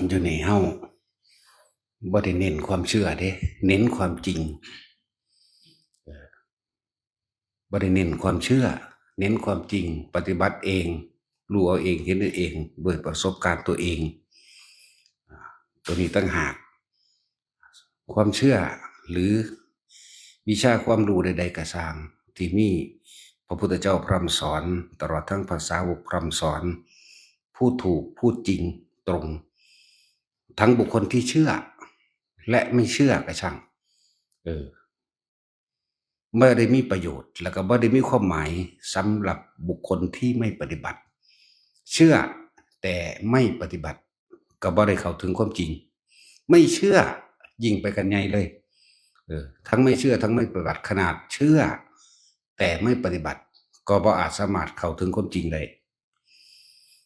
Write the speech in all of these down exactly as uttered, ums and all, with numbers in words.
อยู่นี่เฮาบ่ได้เน้นความเชื่อเด้ เน้นความจริง เออ บ่ได้เน้นความเชื่อ เน้นความจริง ปฏิบัติเอง รู้เอาเอง เห็นเอาเอง ด้วยประสบการณ์ตัวเอง อ่า ตัวนี้ต่างหาก ความเชื่อหรือวิชาความรู้ใดๆก็ช่าง ที่มีพระพุทธเจ้าพร่ำสอน ตลอดทั้งพระสาวกพร่ำสอน ผู้ถูก ผู้จริง ตรง ทั้งบุคคลที่เชื่อ และไม่เชื่อก็ช่าง เออ บ่ได้มีประโยชน์ แล้วก็บ่ได้มีความหมายสำหรับบุคคลที่ไม่ปฏิบัติ เชื่อแต่ไม่ปฏิบัติ ก็บ่ได้เข้าถึงความจริง ไม่เชื่อยิ่งไปกันใหญ่เลย เออ ทั้งไม่เชื่อทั้งไม่ปฏิบัติ ขนาดเชื่อแต่ไม่ปฏิบัติ ก็บ่อาจสามารถเข้าถึงความจริงได้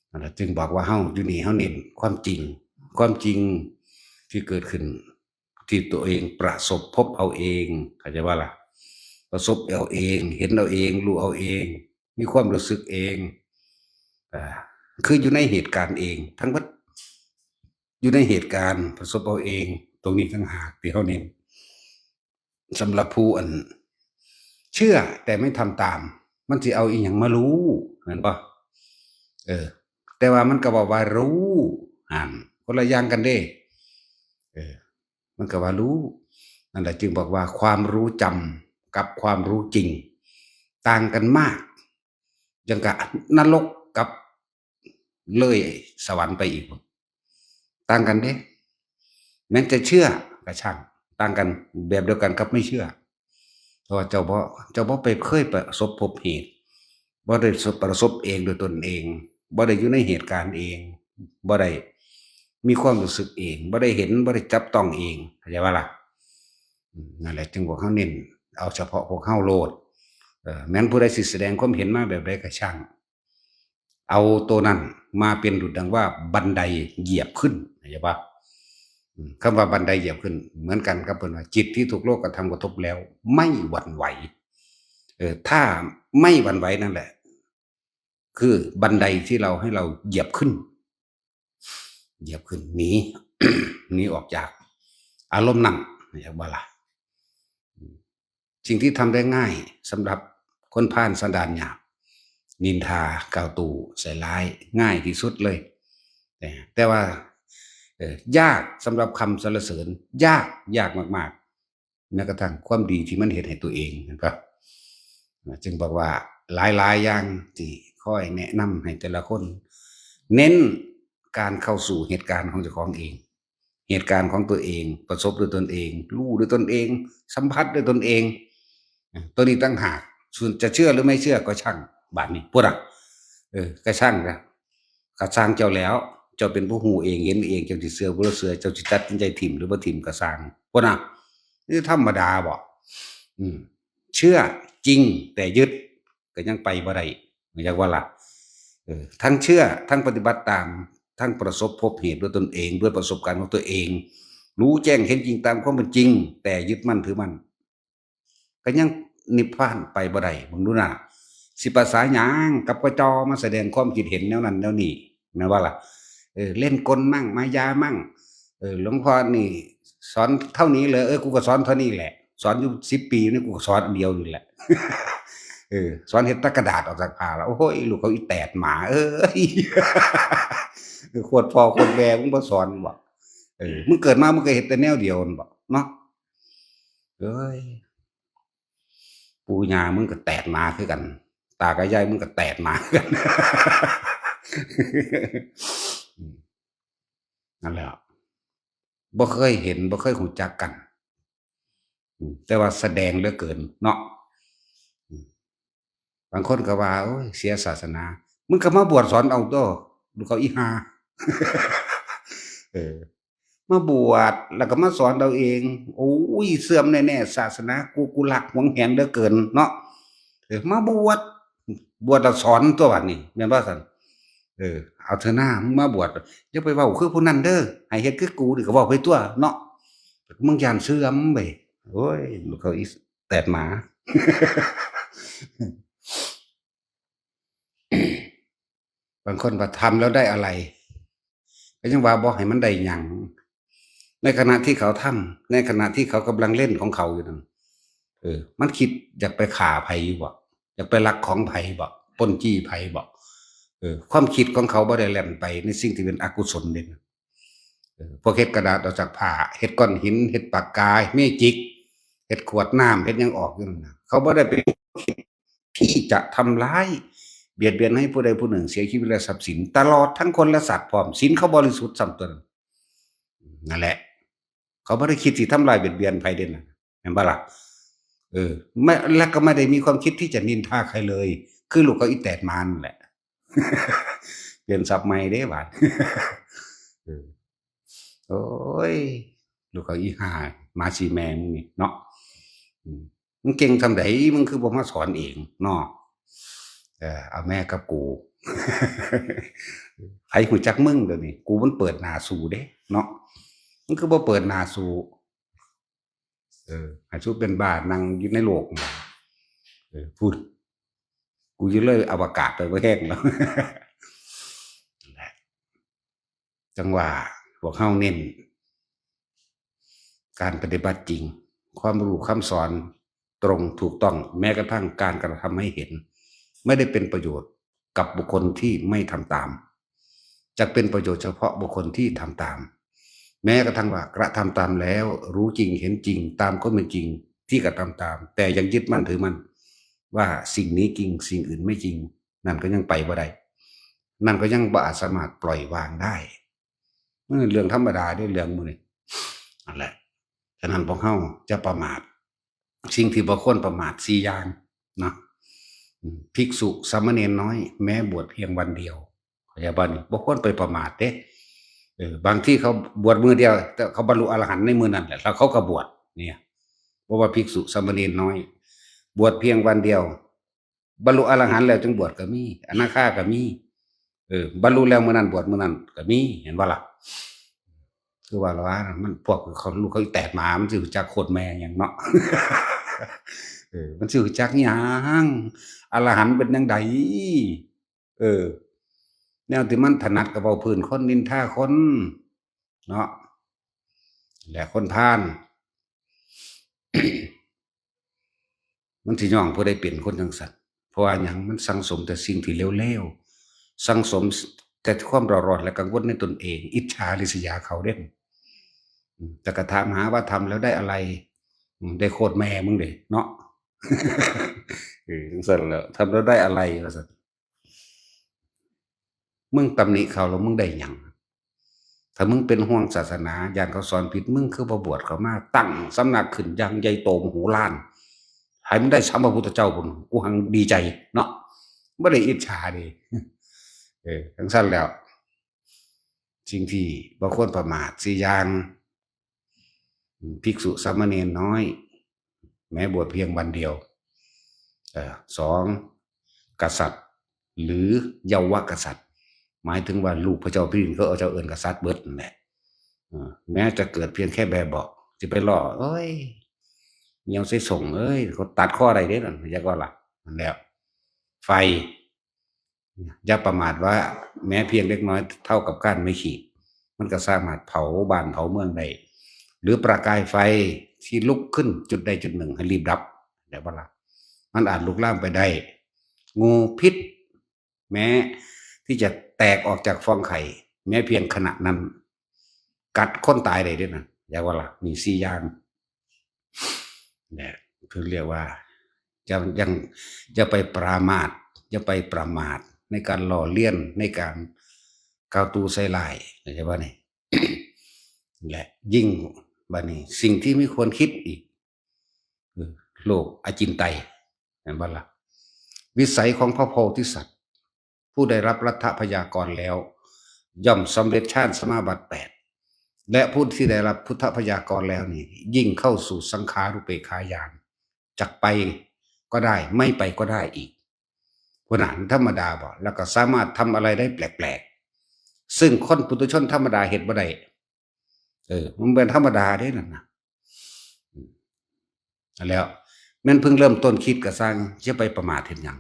นั่นแหละ จึงบอกว่าเฮาอยู่นี่เฮาเน้นความจริง ความจริงที่เกิดขึ้น ที่ตัวเองประสบพบเอาเอง เข้าใจบ่ล่ะ ประสบเอาเอง เห็นเอาเอง รู้เอาเอง มีความรู้สึกเอง อ่า คืออยู่ในเหตุการณ์เอง ทั้งหมดอยู่ในเหตุการณ์ ประสบเอาเอง ตรงนี้ต่างหากที่เฮาเน้น สำหรับผู้อันเชื่อแต่ไม่ทำตาม มันสิเอาอีหยังมารู้ แม่นบ่ เออ แต่ว่ามันก็บอกว่ารู้ อ่าน คนละอย่างกันเด้ เออ มันก็ว่ารู้ นั่นแหละจึงบอกว่าความรู้จำกับความรู้จริง ต่างกันมาก อย่างกับนรกกับเลยสวรรค์ไปอีก ต่างกันเด้ แม้แต่เชื่อก็ช่าง ต่างกันแบบเดียวกันกับไม่เชื่อ เพราะว่าเจ้าบ่ เจ้าบ่ไปเคยประสบพบเหตุ บ่ได้ประสบเองด้วยตนเอง บ่ได้อยู่ในเหตุการณ์เอง บ่ได้มีความรู้สึกเอง บ่ได้เห็น บ่ได้จับต้องเอง เข้าใจบ่ล่ะ อืม นั่นแหละ จึงพวกเฮาเน้นเอาเฉพาะพวกเฮาโลด เออ แม้นผู้ใดสิแสดงความเห็นมาแบบใดก็ช่าง เอาตัวนั้นมาเป็นดุจดังว่าบันไดเหยียบขึ้น เข้าใจปะ อืม คำว่าบันไดเหยียบขึ้น เหมือนกันกับเพิ่นว่า จิตที่ถูกโลกกระทำกระทบแล้ว ไม่หวั่นไหว เออ ถ้าไม่หวั่นไหวนั่นแหละ คือบันไดที่เราให้เราเหยียบขึ้น เหยียบขึ้น หนี หนีออกจากอารมณ์นั้น เข้าใจบ่ล่ะ สิ่งที่ทำได้ง่ายสำหรับคนพาลสันดานหยาบ นินทากล่าวตู่ใส่ร้าย ง่ายที่สุดเลย แต่ แต่ว่า เอ่อ ยากสำหรับคำสรรเสริญ ยาก ยากมากๆ แม้กระทั่งความดีที่มันเฮ็ดให้ตัวเอง เห็นปะ จึงบอกว่าหลายๆอย่างที่คอยแนะนำให้แต่ละคน เน้นการเข้าสู่เหตุการณ์ของเจ้าของเอง เหตุการณ์ของตัวเอง ประสบด้วยตนเอง รู้ด้วยตนเอง สัมผัสด้วยตนเอง ตัวนี้ต่างหาก ส่วนจะเชื่อหรือไม่เชื่อก็ช่าง บาดนี้ พุ้นน่ะ เออ ก็ช่างนะ ก็ช่างเจ้าแล้ว เจ้าเป็นผู้รู้เอง เห็นเอง เจ้าสิเชื่อบ่เชื่อ เจ้าสิตัดสินใจถิ่มหรือบ่ถิ่มก็ช่าง พุ้นน่ะ นี่ธรรมดาบ่ อืม เชื่อจริงแต่ยึดก็ยังไปบ่ได้ อยากว่าล่ะ เออ ทั้งเชื่อ ทั้งปฏิบัติตาม ทั้งประสบพบเหตุด้วยตนเอง ด้วยประสบการณ์ของตัวเอง รู้แจ้งเห็นจริงตามความเป็นจริง แต่ยึดมั่นถือมั่น ก็ยังนิพพานไปบ่ได้ เบิ่งดูนะ สิภาษาหยังกับกระจอมาแสดงความคิดเห็นแนวนั้นแนวนี้ แม่นบ่ล่ะ เออ เล่นกลมั่ง มายามั่ง เออ หลวงพ่อนี่สอนเท่านี้เลย เออ กูก็สอนเท่านี้แหละ สอนอยู่สิบปีนี่ กูก็สอนอันเดียวนี่แหละ เออ สอนเฮ็ดตะกระดาษออกจากผ้าแล้ว โอ้ย ลูกเขาอีแตดหมา เอ้ย โคตรพ่อโคตรแม่ มึงบ่สอนบ่ เออ มึงเกิดมา มึงก็เฮ็ดแต่แนวเดียวนั่นบ่ เนาะ เอ้ย ปู่ย่ามึงก็แตดหมาคือกัน ตากับยายมึงก็แตดหมาคือกัน นั่นแหละ บ่เคยเห็น บ่เคยรู้จักกัน อืม แต่ว่าแสดงเหลือเกินเนาะ อืม บางคนก็ว่า โอ้ย เสียศาสนา มึงก็มาบวชสอนเอาตัว ลูกเขาอีห่า เออ มาบวชแล้วก็มาสอนเอาเอง โอ้ย เสื่อมแน่ๆ ศาสนากู กูรักหวงแหนเหลือเกินเนาะ เออ มาบวช บวชแล้วสอนตัวบัดนี้ แม่นบ่ซั่น เออ เอาเถอะหน้า มึงมาบวช อย่าไปเว้าคือผู้นั้นเด้อ ให้เฮ็ดคือกูนี่ก็เว้าไปตัวเนาะ มึงย้านเสื่อมไป โอ้ย ลูกเขาอีแตดหมา บางคนว่าทำแล้วได้อะไร ยังว่าบ่ให้มันได้หยัง ในขณะที่เขาทำ ในขณะที่เขากำลังเล่นของเขาอยู่นั่น เออ มันคิดอยากไปฆ่าไผอยู่บ่ อยากไปลักของไผบ่ ปล้นจี้ไผบ่ เออ ความคิดของเขาบ่ได้แล่นไปในสิ่งที่เป็นอกุศลเด้ เออ พวกเฮ็ดกระดาษออกจากผ้า เฮ็ดก้อนหิน เฮ็ดปากกา เมจิก เฮ็ดขวดน้ำ เฮ็ดหยังออกอยู่นั่นน่ะ เขาบ่ได้ไปคิดที่จะทำร้าย เบียดเบียนให้ผู้ใดผู้หนึ่งเสียชีวิตและทรัพย์สิน ตลอดทั้งคนและสัตว์พร้อม ศีลเขาบริสุทธิ์ซ้ำตัวนั้น นั่นแหละ เขาบ่ได้คิดสิทำร้ายเบียดเบียนไผเด้นั่น เห็นบ่ล่ะ เออ ไม่ และก็ไม่ได้มีความคิดที่จะนินทาใครเลย คือลูกเขาอีแตดหมานั่นแหละ เปลี่ยนศัพท์ใหม่เด้บาด เออ โอ้ย ลูกเขาอีห่า หมาสี่แม่มึงนี่เนาะ อืม มึงเก่งส่ำใด มึงคือบ่มาสอนเองเนาะ เออ เอาแม่กับกู ไผฮู้จักมึงเดี๋ยวนี้ กูมันเปิดหน้าสู้เด้เนาะ มึงคือบ่เปิดหน้าสู้ เออ ให้สู้เป็นบ้านั่งอยู่ในโลก เออ พูด กูอยู่เลยอวกาศไปบ่แห้งแล้ว จังว่าพวกเฮาเน้น การปฏิบัติจริง ความรู้คำสอนตรงถูกต้อง แม้กระทั่งการกระทำให้เห็น ไม่ได้เป็นประโยชน์กับบุคคลที่ไม่ทำตาม จะเป็นประโยชน์เฉพาะบุคคลที่ทำตาม แม้กระทั่งว่ากระทำตามแล้ว รู้จริงเห็นจริงตามความเป็นจริงที่กระทำตาม แต่ยังยึดมั่นถือมั่นว่าสิ่งนี้จริง สิ่งอื่นไม่จริง นั่นก็ยังไปบ่ได้ นั่นก็ยังบ่อาจสามารถปล่อยวางได้ มันเป็นเรื่องธรรมดาเด้ เรื่องหมู่นี้ นั่นแหละ ฉะนั้นพวกเฮาจะประมาท สิ่งที่บ่ควรประมาทสี่อย่างนะ อืม ภิกษุสามเณรน้อย แม้บวชเพียงวันเดียว เข้าใจบ่นี่ บ่ควรไปประมาทเด้ เออ บางทีเขาบวชมื้อเดียว แต่เขาบรรลุอรหันต์ในมื้อนั้นแหละ แล้วเขาก็บวช เนี่ย เพราะว่าภิกษุสามเณรน้อย บวชเพียงวันเดียว บรรลุอรหันต์แล้วจึงบวชก็มี อนาคาก็มี เออ บรรลุแล้วมื้อนั้นบวชมื้อนั้นก็มี เห็นบ่ล่ะ คือว่าละว่า มันพวกเขาลูกเขาอีแตดหมา มันสิรู้จักโคตรแม่หยังเนาะ เออ มันสิรู้จักหยัง อรหันต์เป็นจั่งใด เออ แนวที่มันถนัดก็เว้าพื้นคน นินทาคน เนาะ และคนพาล มันสิย่องผู้ใดเป็นคนจั่งซั้น เพราะว่าหยัง มันสั่งสมแต่สิ่งที่เลวๆ สั่งสมแต่ความเร่าร้อนและกังวลในตนเอง อิจฉาริษยาเขาเด้ อืม แต่ก็ถามหาว่าทำแล้วได้อะไร อืม ได้โคตรแม่มึงเด้เนาะ เออ จั่งซั้นแหละ ทำแล้วได้อะไร ว่าซั่น มึงตำหนิเขาแล้วมึงได้หยัง ถ้ามึงเป็นห่วงศาสนา ย่านเขาสอนผิด มึงคือบ่บวชเข้ามา ตั้งสำนักขึ้นอย่างใหญ่โตมโหฬาร ให้มันได้สามพระพุทธเจ้าพุ้น กูหังดีใจเนาะ บ่ได้อิจฉาเด้ เออ จั่งซั้นแล้ว สิ่งที่บ่ควรประมาทสี่อย่าง ภิกษุสามเณรน้อย แม้บวชเพียงวันเดียว เอ่อ สอง กษัตริย์ หรือเยาวกษัตริย์ หมายถึงว่าลูกพระเจ้าแผ่นดินเขาเอาเจ้าเอิ้นกษัตริย์เบิดนั่นแหละ เออ แม้จะเกิดเพียงแค่แบบเบาะ สิไปล้อ เอ้ย เหี่ยวใส่ส่ง เอ้ย เขาตัดคอได้เด้นั่น จักว่าล่ะ นั่นแหละ ไฟ อย่าประมาทว่าแม้เพียงเล็กน้อยเท่ากับก้านไม้ขีด มันก็สามารถเผาบ้านเผาเมืองได้ หรือประกายไฟที่ลุกขึ้นจุดใดจุดหนึ่งให้รีบดับ แต่ว่าล่ะ มันอาจลุกลามไปได้ งูพิษ แม้ที่จะแตกออกจากฟองไข่ แม้เพียงขณะนั้น กัดคนตายได้เด้อนะ อย่าว่าล่ะ นี่สี่อย่าง เนี่ย คือเรียกว่า จะยัง จะไปประมาท จะไปประมาทในการล้อเลียน ในการกล่าวตู่ใส่ร้าย เข้าใจบ่นี่ และยิ่งบัดนี้ สิ่งที่ไม่ควรคิดอีก คือโลกอจินไตย เห็นบ่ล่ะ วิสัยของพระโพธิสัตว์ ผู้ได้รับรัฐพยากรแล้ว ย่อมสำเร็จฌานสมาบัติแปด และผู้ที่ได้รับพุทธพยากรแล้วนี่ ยิ่งเข้าสู่สังขารุเปกขาญาณ จักไปก็ได้ ไม่ไปก็ได้อีก พวกนั้นธรรมดาบ่ แล้วก็สามารถทำอะไรได้แปลกๆ ซึ่งคนปุถุชนธรรมดาเฮ็ดบ่ได้ เออ มันเป็นธรรมดาเด้นั่นนะ อืม แล้ว แม่นเพิ่งเริ่มต้นคิดก็ซ่าง จะไปประมาทเฮ็ดหยัง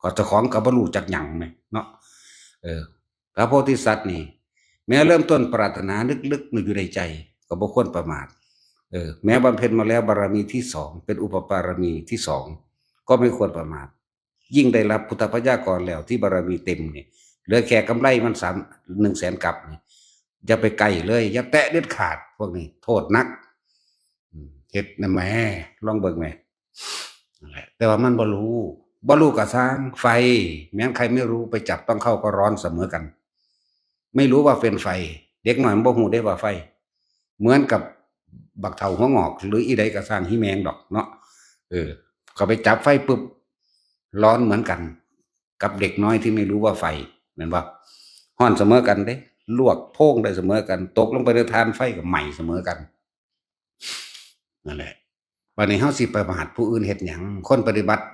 ก็เจ้าของก็บ่รู้จักหยังแหมเนาะ เออ พระโพธิสัตว์นี่ แม้เริ่มต้นปรารถนาลึกๆอยู่ในใจ ก็บ่ควรประมาท เออ แม้บำเพ็ญมาแล้วบารมีที่สอง เป็นอุปปารมีที่สอง ก็ไม่ควรประมาท ยิ่งได้รับพุทธพยากรแล้วที่บารมีเต็มเนี่ย เหลือแค่กำไรมันสาม หนึ่งแสนกับเนี่ย อย่าไปใกล้เลย อย่าแตะเด็ดขาด พวกนี้โทษหนัก อืม เฮ็ดนะแหม ลองเบิ่งแหม นั่นแหละ แต่ว่ามันบ่รู้ บ่รู้ก็ซ่าง ไฟ แม้ใครไม่รู้ ไปจับต้องเข้าก็ร้อนเสมอกัน ไม่รู้ว่าเป็นไฟ เด็กน้อยมันบ่ฮู้เด้ว่าไฟ เหมือนกับบักเฒ่าหัวงอก หรืออีใดก็ซ่าง หิแมงดอกเนาะ เออ เขาไปจับไฟปุ๊บ ร้อนเหมือนกัน กับเด็กน้อยที่ไม่รู้ว่าไฟ แม่นบ่ ร้อนเสมอกันเด้ ลวกโพงได้เสมอกัน ตกลงไปในถ่านไฟก็ไหม้เสมอกัน นั่นแหละ บัดนี้เฮาสิประมาทผู้อื่นเฮ็ดหยัง คนปฏิบัติ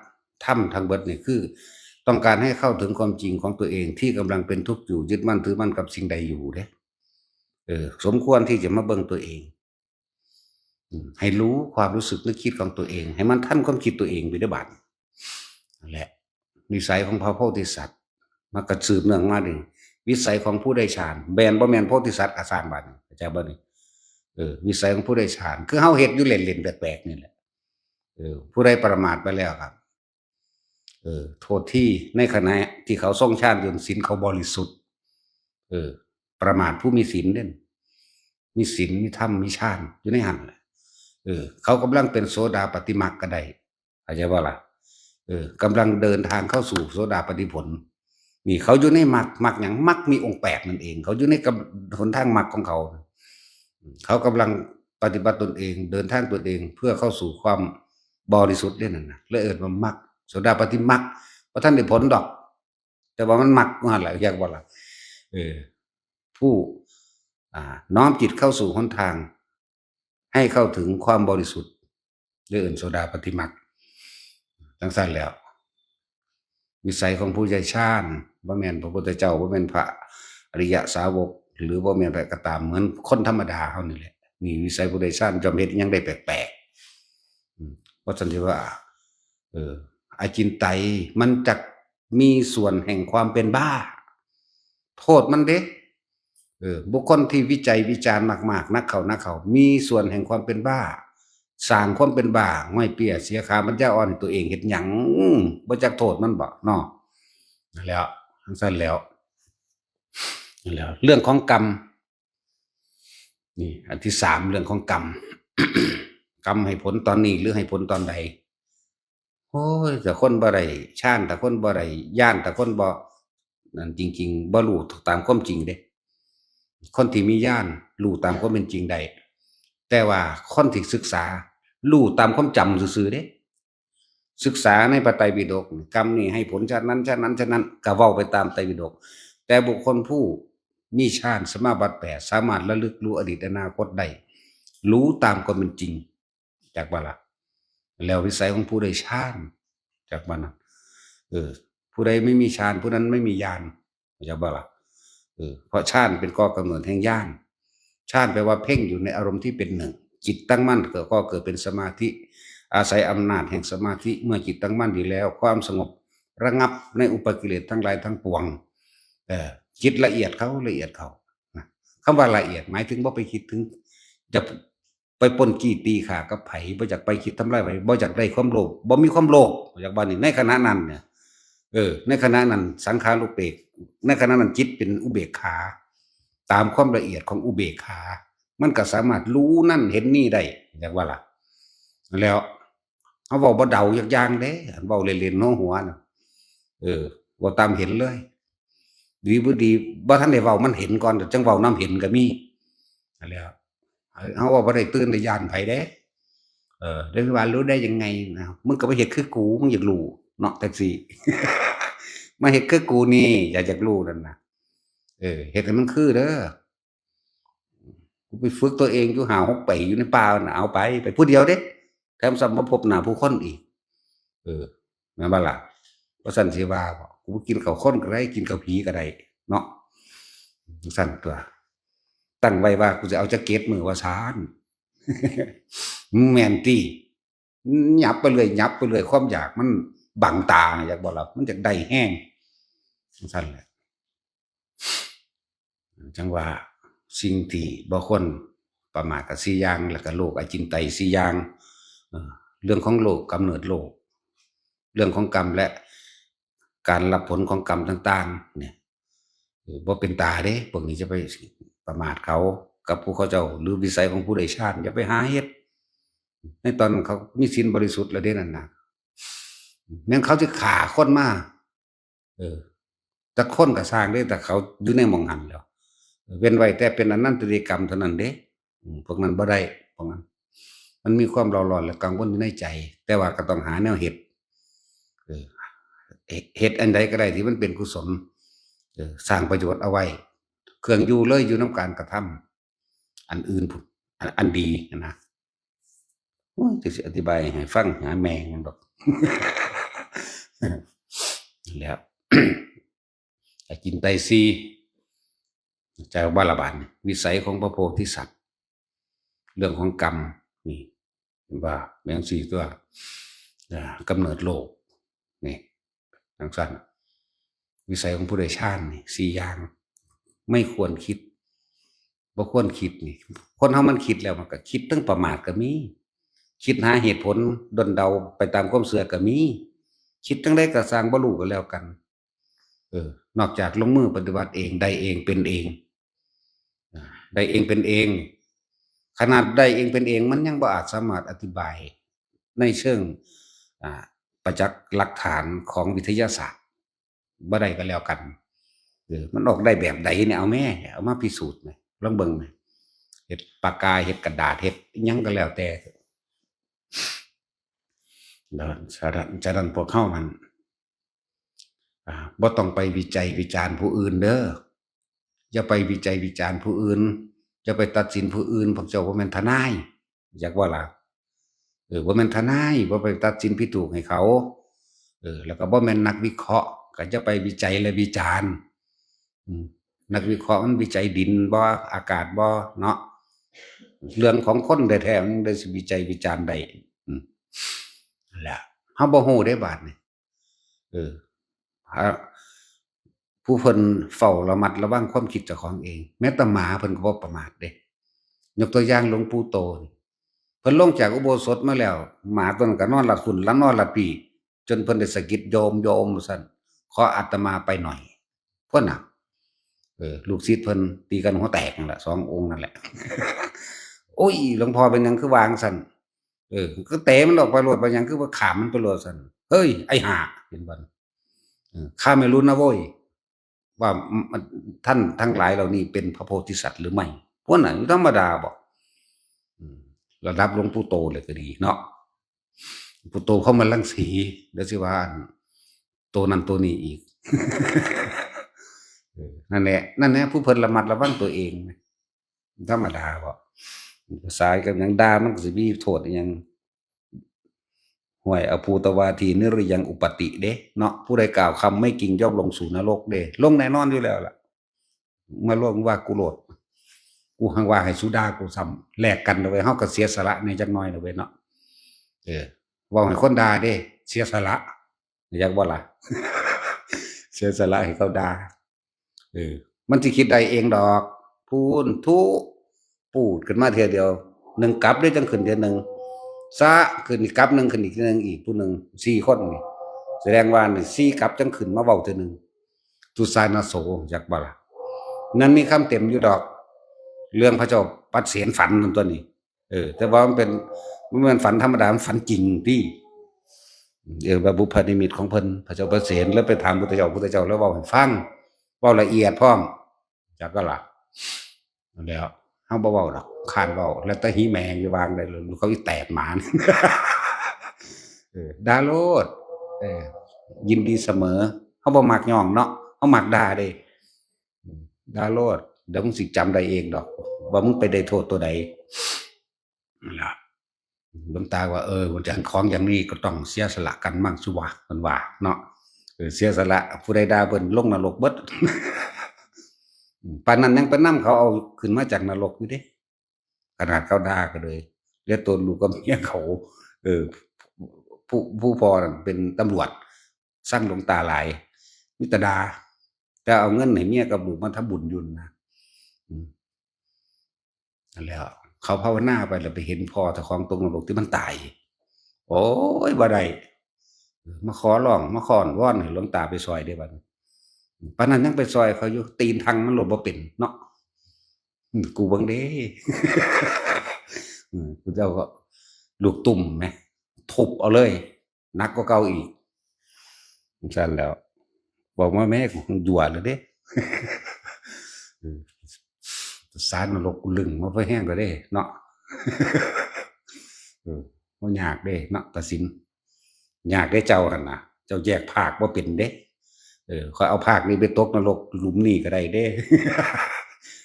ธรรมทั้งเบิดนี่คือ ต้องการให้เข้าถึงความจริงของตัวเองที่กำลังเป็นทุกข์อยู่ ยึดมั่นถือมั่นกับสิ่งใดอยู่เด้ เออ สมควรที่จะมาเบิ่งตัวเอง อืม ให้รู้ความรู้สึกนึกคิดของตัวเอง ให้มันทันความคิดตัวเองไปเด้อบาดนี้ นั่นแหละ วิสัยของพระโพธิสัตว์ มันก็สืบเนื่องมานี่ วิสัยของผู้ได้ฌาน แม่นบ่แม่นโพธิสัตว์ก็ซ่างบาดนี้ เข้าใจบ่นี่ เออ วิสัยของผู้ได้ฌาน คือเฮาเฮ็ดอยู่เล่นๆแปลกๆนี่แหละ เออ ผู้ใดประมาทไปแล้วครับ เออ โทษที ในขณะที่เขาทรงฌานอยู่ ศีลเขาบริสุทธิ์ เออ ประมาทผู้มีศีลเด้ มีศีล มีธรรม มีฌานอยู่ในหั่นแหละ เออ เขากำลังเป็นโสดาปัตติมรรคก็ได้ เข้าใจบ่ล่ะ เออ กำลังเดินทางเข้าสู่โสดาปัตติผล นี่เขาอยู่ในมรรค มรรคหยัง มรรคมีองค์แปดนั่นเอง เขาอยู่ในกำ หนทางมรรคของเขา เขากำลังปฏิบัติตนเอง เดินทางตนเองเพื่อเข้าสู่ความบริสุทธิ์เนี่ยนั่นนะ เลยเอิ้นว่ามรรค โสดาปัตติมรรค บ่ทันได้ผลดอก แต่ว่ามันมรรคว่าหั่นล่ะ เรียกว่าล่ะ เออ ผู้ อ่า น้อมจิตเข้าสู่หนทาง ให้เข้าถึงความบริสุทธิ์ เรียกเอิ้นโสดาปัตติมรรค จังซั่นแล้ว วิสัยของผู้ได้ฌาน บ่แม่นพระพุทธเจ้า บ่แม่นพระอริยสาวก หรือบ่แม่นไผก็ตาม เหมือนคนธรรมดาเฮานี่แหละ นี่วิสัยผู้ได้ฌาน ย่อมเฮ็ดหยังได้แปลกๆ อืม เพราะฉะนั้นที่ว่า เออ อจินไตยมันจักมีส่วนแห่งความเป็นบ้า โทษมันเด้ เออ บุคคลที่วิจัยวิจารณ์มากๆ นักเข้า นักเข้า มีส่วนแห่งความเป็นบ้า สร้างความเป็นบ้า ง่อยเปี้ย เสียขา ปัญญาอ่อนให้ตัวเอง เฮ็ดหยัง บ่จักโทษมันบ่เนาะ นั่นแหล้ว จังซั่นแล้ว นั่นแหล้ว เรื่องของกรรม นี่ อันที่สาม เรื่องของกรรม กรรมให้ผลตอนนี้หรือให้ผลตอนใด โอ้ย แต่คนบ่ได้ฌาน แต่คนบ่ได้ญาณ แต่คนบ่ นั่นจริงๆ บ่รู้ตามความจริงเด้ คนที่มีญาณรู้ตามความเป็นจริงได้ แต่ว่าคนที่ศึกษารู้ตามความจำซื่อๆเด้ ศึกษาในพระไตรปิฎก กรรมนี่ให้ผลชาตินั้น ชาตินั้น ชาตินั้น ก็เว้าไปตามไตรปิฎก แต่บุคคลผู้มีฌานสมาบัติแปด สามารถระลึกรู้อดีตอนาคตได้ รู้ตามความเป็นจริง จักบ่ล่ะ แล้ววิสัยของผู้ได้ฌาน จักบ่นั้น เออ ผู้ใดไม่มีฌาน ผู้นั้นไม่มีญาณ จักบ่ล่ะ เออ เพราะฌานเป็นก่อกำเนิดแห่งญาณ ฌานแปลว่าเพ่งอยู่ในอารมณ์ที่เป็นหนึ่ง จิตตั้งมั่นก็ ก็เกิดเป็นสมาธิ อาศัยอำนาจแห่งสมาธิ เมื่อจิตตั้งมั่นดีแล้ว ความสงบระงับในอุปกิเลสทั้งหลายทั้งปวง เออ จิตละเอียดเข้า ละเอียดเข้า นะ คำว่าละเอียดหมายถึงบ่ไปคิดถึง จะไปปล้นจี้ตีฆ่ากับไผ บ่อยากไปคิดทำลายไผ บ่อยากได้ความโลภ บ่มีความโลภ อยากว่านี่ ในขณะนั้นเนี่ย เออ ในขณะนั้นสังขารูปเปก ในขณะนั้นจิตเป็นอุเบกขา ตามความละเอียดของอุเบกขา มันก็สามารถรู้นั่นเห็นนี่ได้ อยากว่าล่ะ แล้วเฮาเว้าบ่เดาจักอย่างเด้ เว้าเล่นๆหัวๆน่ะ เออ เว้าตามเห็นเลย ดีบ่ดี บ่ทันได้เว้า มันเห็นก่อน จั่งเว้านำเห็นก็มี นั่นแหละ เฮาเว้าบ่ได้ตื่นได้ย้านไผเด้ เออ ได้ว่ารู้ได้ยังไงนะ มึงก็ไปเฮ็ดคือกู มึงอยากรู้เนาะ จั่งซี้ มาเฮ็ดคือกูนี่ อยาก อยากรู้นั่นน่ะ เออ เฮ็ดให้มันคือเด้อ กูไปฝึกตัวเองอยู่ห้าหกปีอยู่ในป่าน่ะ เอาไป ไปผู้เดียวเด้ แถมซ้ำบ่พบหน้าผู้คนอีก เออ แม่นบ่ล่ะ ว่าซั่นสิว่าบ่ กูบ่กินข้าวคนก็ได้ กินข้าวผีก็ได้ เนาะ ซั่นตั๊ว ตั้งไว้ว่ากูจะเอาจักเจ็ดมื้อว่าซั่น แม่นติ หยับไปเรื่อย หยับไปเรื่อย ความอยากมันบังตา อยากบ่ล่ะ มันอยากได้แฮง ซั่นแหละ จั่งว่าสิ่งที่บ่ควรประมาทก็สี่อย่าง แล้วก็โลกอจินไตยสี่อย่าง เอ่อ เรื่องของโลก กำเนิดโลก เรื่องของกรรม และการรับผลของกรรมต่างๆ เนี่ย เออ บ่เป็นตาเด้ พวกนี้จะไปประมาทเขา กับผู้เขาเจ้า หรือวิสัยของผู้ได้ฌาน อย่าไปหาเฮ็ด ในตอนนั้นเขามีศีลบริสุทธิ์แล้วเด้นั่นน่ะ แม่นเขาสิฆ่าคนมา เออ จักคนก็ซ่างเด้ แต่เขาอยู่ในหม่องหั้นแล้ว เว้นไว้แต่เป็นอนันตริยกรรมเท่านั้นเด้ อืม พวกนั้นบ่ได้ พวกนั้น มันมีความเร่าร้อนและกังวลอยู่ในใจ แต่ว่าก็ต้องหาแนวเฮ็ด เออ เฮ็ด เฮ็ดอันใดก็ได้ที่มันเป็นกุศล เออ สร้างประโยชน์เอาไว้ เครื่องอยู่เลยอยู่นำการกระทำอันอื่นพุ้น อัน อันดีนะ โอ้ย จักสิอธิบายให้ฟัง หาแม่งดอก แล้ว อจินไตยสี่ จั่งว่าละบาดนี่ วิสัยของพระโพธิสัตว์ เรื่องของกรรม นี่ เห็นบ่ แม่นสี่ตัว อ่า กำเนิดโลก นี่ จั่งซั้น วิสัยของผู้ได้ฌานนี่ สี่อย่าง ไม่ควรคิด บ่ควรคิดนี่ คนเฮามันคิดแล้วมันก็คิดทั้งประมาทก็มี คิดหาเหตุผลด้นเดาไปตามความเชื่อก็มี คิดจั่งใดก็ซ่าง บ่รู้ก็แล้วกัน เออ นอกจากลงมือปฏิบัติเอง ได้เองเป็นเอง อ่า ได้เองเป็นเอง ขนาดได้เองเป็นเอง มันยังบ่อาจสามารถอธิบายในเชิง อ่า ประจักษ์หลักฐานของวิทยาศาสตร์บ่ได้ก็แล้วกัน เออ มันออกได้แบบใดเนี่ย เอาแม่ เอามาพิสูจน์แม่ ลองเบิ่งแม่ เฮ็ดปากกา เฮ็ดกระดาษ เฮ็ดอิหยังก็แล้วแต่ แล้วฉะนั้น ฉะนั้นพวกเฮานั่น อ่า บ่ต้องไปวิจัยวิจารณ์ผู้อื่นเด้อ อย่าไปวิจัยวิจารณ์ผู้อื่น อย่าไปตัดสินผู้อื่น พวกเจ้าบ่แม่นทนาย จักบ่ล่ะ เออ บ่แม่นทนาย บ่ไปตัดสินผิดถูกให้เขา เออ แล้วก็บ่แม่นนักวิเคราะห์ ก็อย่าไปวิจัยและวิจารณ์ อืม นักวิเคราะห์มันวิจัยดินบ่ อากาศบ่ เนาะ เรื่องของคนแท้ๆ มันได้สิวิจัยวิจารณ์ได้ อืม นั่นแหละ เฮาบ่ฮู้เด้บาดนี้ เออ พระ ผู้เพิ่นเฝ้าระมัดระวังความคิดเจ้าของเอง แม้แต่หมาเพิ่นก็บ่ประมาทเด้ ยกตัวอย่างหลวงปู่โตนี่ เพิ่นลงจากอุโบสถมาแล้ว หมาตัวนั้นก็นอนลัดฝุ่น แล้วนอนลัดปี้ จนเพิ่นได้สะกิด "โยม โยม" ว่าซั่น "ขออาตมาไปหน่อย" พุ้นน่ะ เออ ลูกศิษย์เพิ่นตีกันหัวแตกนั่นแหละ สององค์นั่นแหละ "โอ้ย หลวงพ่อเป็นหยังคือวาจั่งซั่น" เออ "ก็เตะมันออกไปโลด เป็นหยังคือบ่ข้ามมันไปโลด" ซั่น "เฮ้ย ไอ้ห่า" เห็นบ่ เออ "ข้าไม่รู้นะโว้ย ว่ามัน ท่านทั้งหลายเหล่านี้เป็นพระโพธิสัตว์หรือไม่" พุ้นน่ะ ธรรมดาบ่ อืม ระดับหลวงปู่โตเลยก็ดีเนาะ ปู่โตเขามารังสี เดี๋ยวสิว่าอันโตนั่นโตนี้อีก เออ นั่นแหละ นั่นแหละ ผู้เพิ่นระมัดระวังตัวเอง ธรรมดาบ่ ภาษากับหยังด่ามันก็สิมีโทษอิหยัง "ห้วย อภูตวาที นิรยังอุปปาติ" เด้เนาะ ผู้ใดกล่าวคำไม่จริงย่อมลงสู่นรกเด้ ลงแน่นอนอยู่แล้วล่ะ มาลงว่ากูโลด กูหังว่าให้สุด่ากูซ้ำ แลกกันเอาไว้ เฮาก็เสียสละในจักหน่อยนะเว้ยเนาะ เออ เว้าให้คนด่าเด้ เสียสละ อยากบ่ล่ะ เสียสละให้เขาด่า เออ มันสิคิดได้เองดอก พูนทุ ปูดขึ้นมาเทื่อเดียว หนึ่งกับเลยจังขึ้นเทื่อหนึ่ง ซะขึ้นอีกกับหนึ่ง ขึ้นอีกเทื่อหนึ่ง อีกผู้หนึ่ง สี่คนนี่ แสดงว่านี่ สี่กับจังขึ้นมาเว้าเทื่อหนึ่ง ตุสานาโส อยากบ่ล่ะ นั่นมีคำเต็มอยู่ดอก เรื่องพระเจ้าปัดเสนฝันนั่นตัวนี้ เออ แต่ว่ามันเป็น มันเป็นฝันธรรมดา มันฝันจริงที่ เออ ว่าบุพนิมิตของเพิ่น พระเจ้าปัดเสนแล้วไปถามพุทธเจ้า พุทธเจ้าแล้วเว้าให้ฟัง เว้าละเอียดพร้อม จักก็ล่ะ นั่นแหล้ว เฮาบ่เว้าดอก ค้านเว้า แล้วแต่หิแมงอยู่วางได้เลย เขาอีแตดหมานี่ เออ ด่าโลด เออ ยินดีเสมอ เฮาบ่มักย่องเนาะ เฮามักด่าเด้ ด่าโลด เดี๋ยวมึงสิจำได้เองดอก ว่ามึงไปได้โทษตัวใด นั่นล่ะ หลวงตาว่า เออ อย่างของอย่างนี้ก็ต้องเสียสละกันมั่งสิวะ เพิ่นว่าเนาะ เออ เสียสละ ผู้ใดด่าเพิ่นลงนรกเบิด ปานนั้นยังไปนำเขาเอาขึ้นมาจากนรกอยู่เด้ ขนาดเขาด่าก็เลย เหลือตนลูกกับเมียเขา เออ ผู้ ผู้พ่อนั่นเป็นตำรวจ ซังหลวงตาหลาย มีแต่ด่า แต่เอาเงินให้เมียกับลูกมาทำบุญอยู่นะ อืมนั่นแหละ เขาภาวนาไปแล้วไปเห็นพ่อเจ้าของตกนรกที่มันตาย โอ้ยบ่ได้ มาขอร้องมาขออ้อนวอนให้หลวงตาไปซอยได้บัดนี้ ปานนั้นยังไปซอยเขาอยู่ ตีนทังมันหลบบ่เป็นเนาะ อืมกูเบิ่งเด้ อืมกูเจ้าก็ลูกตุ่มไหม ทุบเอาเลย หนักกว่าเก่าอีก จั่งซั่นแล้ว บอกว่าแม่กูยั่วเลยเด้ อืมสารนรกกูลึงมาพอแห้งก็ได้เนาะ เออบ่ยากเด้เนาะ ตัดสิน ยากได้เจ้าหั่นนะ เจ้าแยกภาคบ่เป็นเด้ เออ ข้อยเอาภาคนี้ไปตกนรกหลุมนี้ก็ได้เด้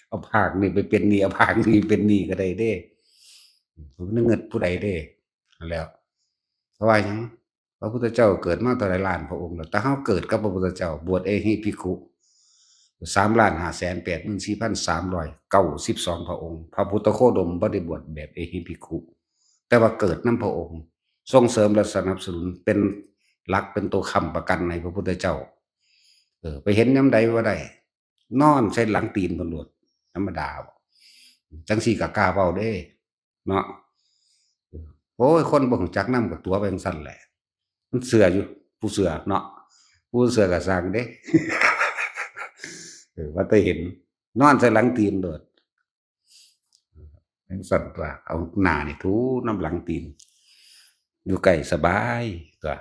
เอาภาคนี้ไปเป็นนี่ เอาภาคนี้เป็นนี่ก็ได้เด้ ผมนึกเงินผู้ใดเด้ นั่นแหล้ว เพราะว่าหยัง พระพุทธเจ้าเกิดมาเท่าไหร่ล้านพระองค์แล้ว แต่เฮาเกิดกับพระพุทธเจ้า บวชเอหิภิกขุ สามล้านห้าแสนแปดหมื่นสี่พันสามร้อยเก้าสิบสองพระองค์ พระพุทธโคดมบ่ได้บวชแบบเอหิภิกขุ แต่ว่าเกิดนำพระองค์ ส่งเสริมและสนับสนุน เป็นหลักเป็นตัวค้ำประกันให้พระพุทธเจ้า เออ ไปเห็นยามใดว่าได้ นอนใส่หลังตีนเพิ่นโลด ธรรมดาบ่ จั่งซี้ก็กล้าเว้าเด้ เนาะ โอ้ย คนบ่รู้จักนำก็ตั๋วไปจั่งซั่นแหละ มันเชื่ออยู่ ผู้เชื่อเนาะ ผู้เชื่อก็ซ่างเด้ เออ ว่าแต่เห็น นอนใส่หลังตีนโลด จั่งซั่นตั๊ว เอาหน้านี่ถูนำหลังตีน อยู่ใกล้สบายตั๊ว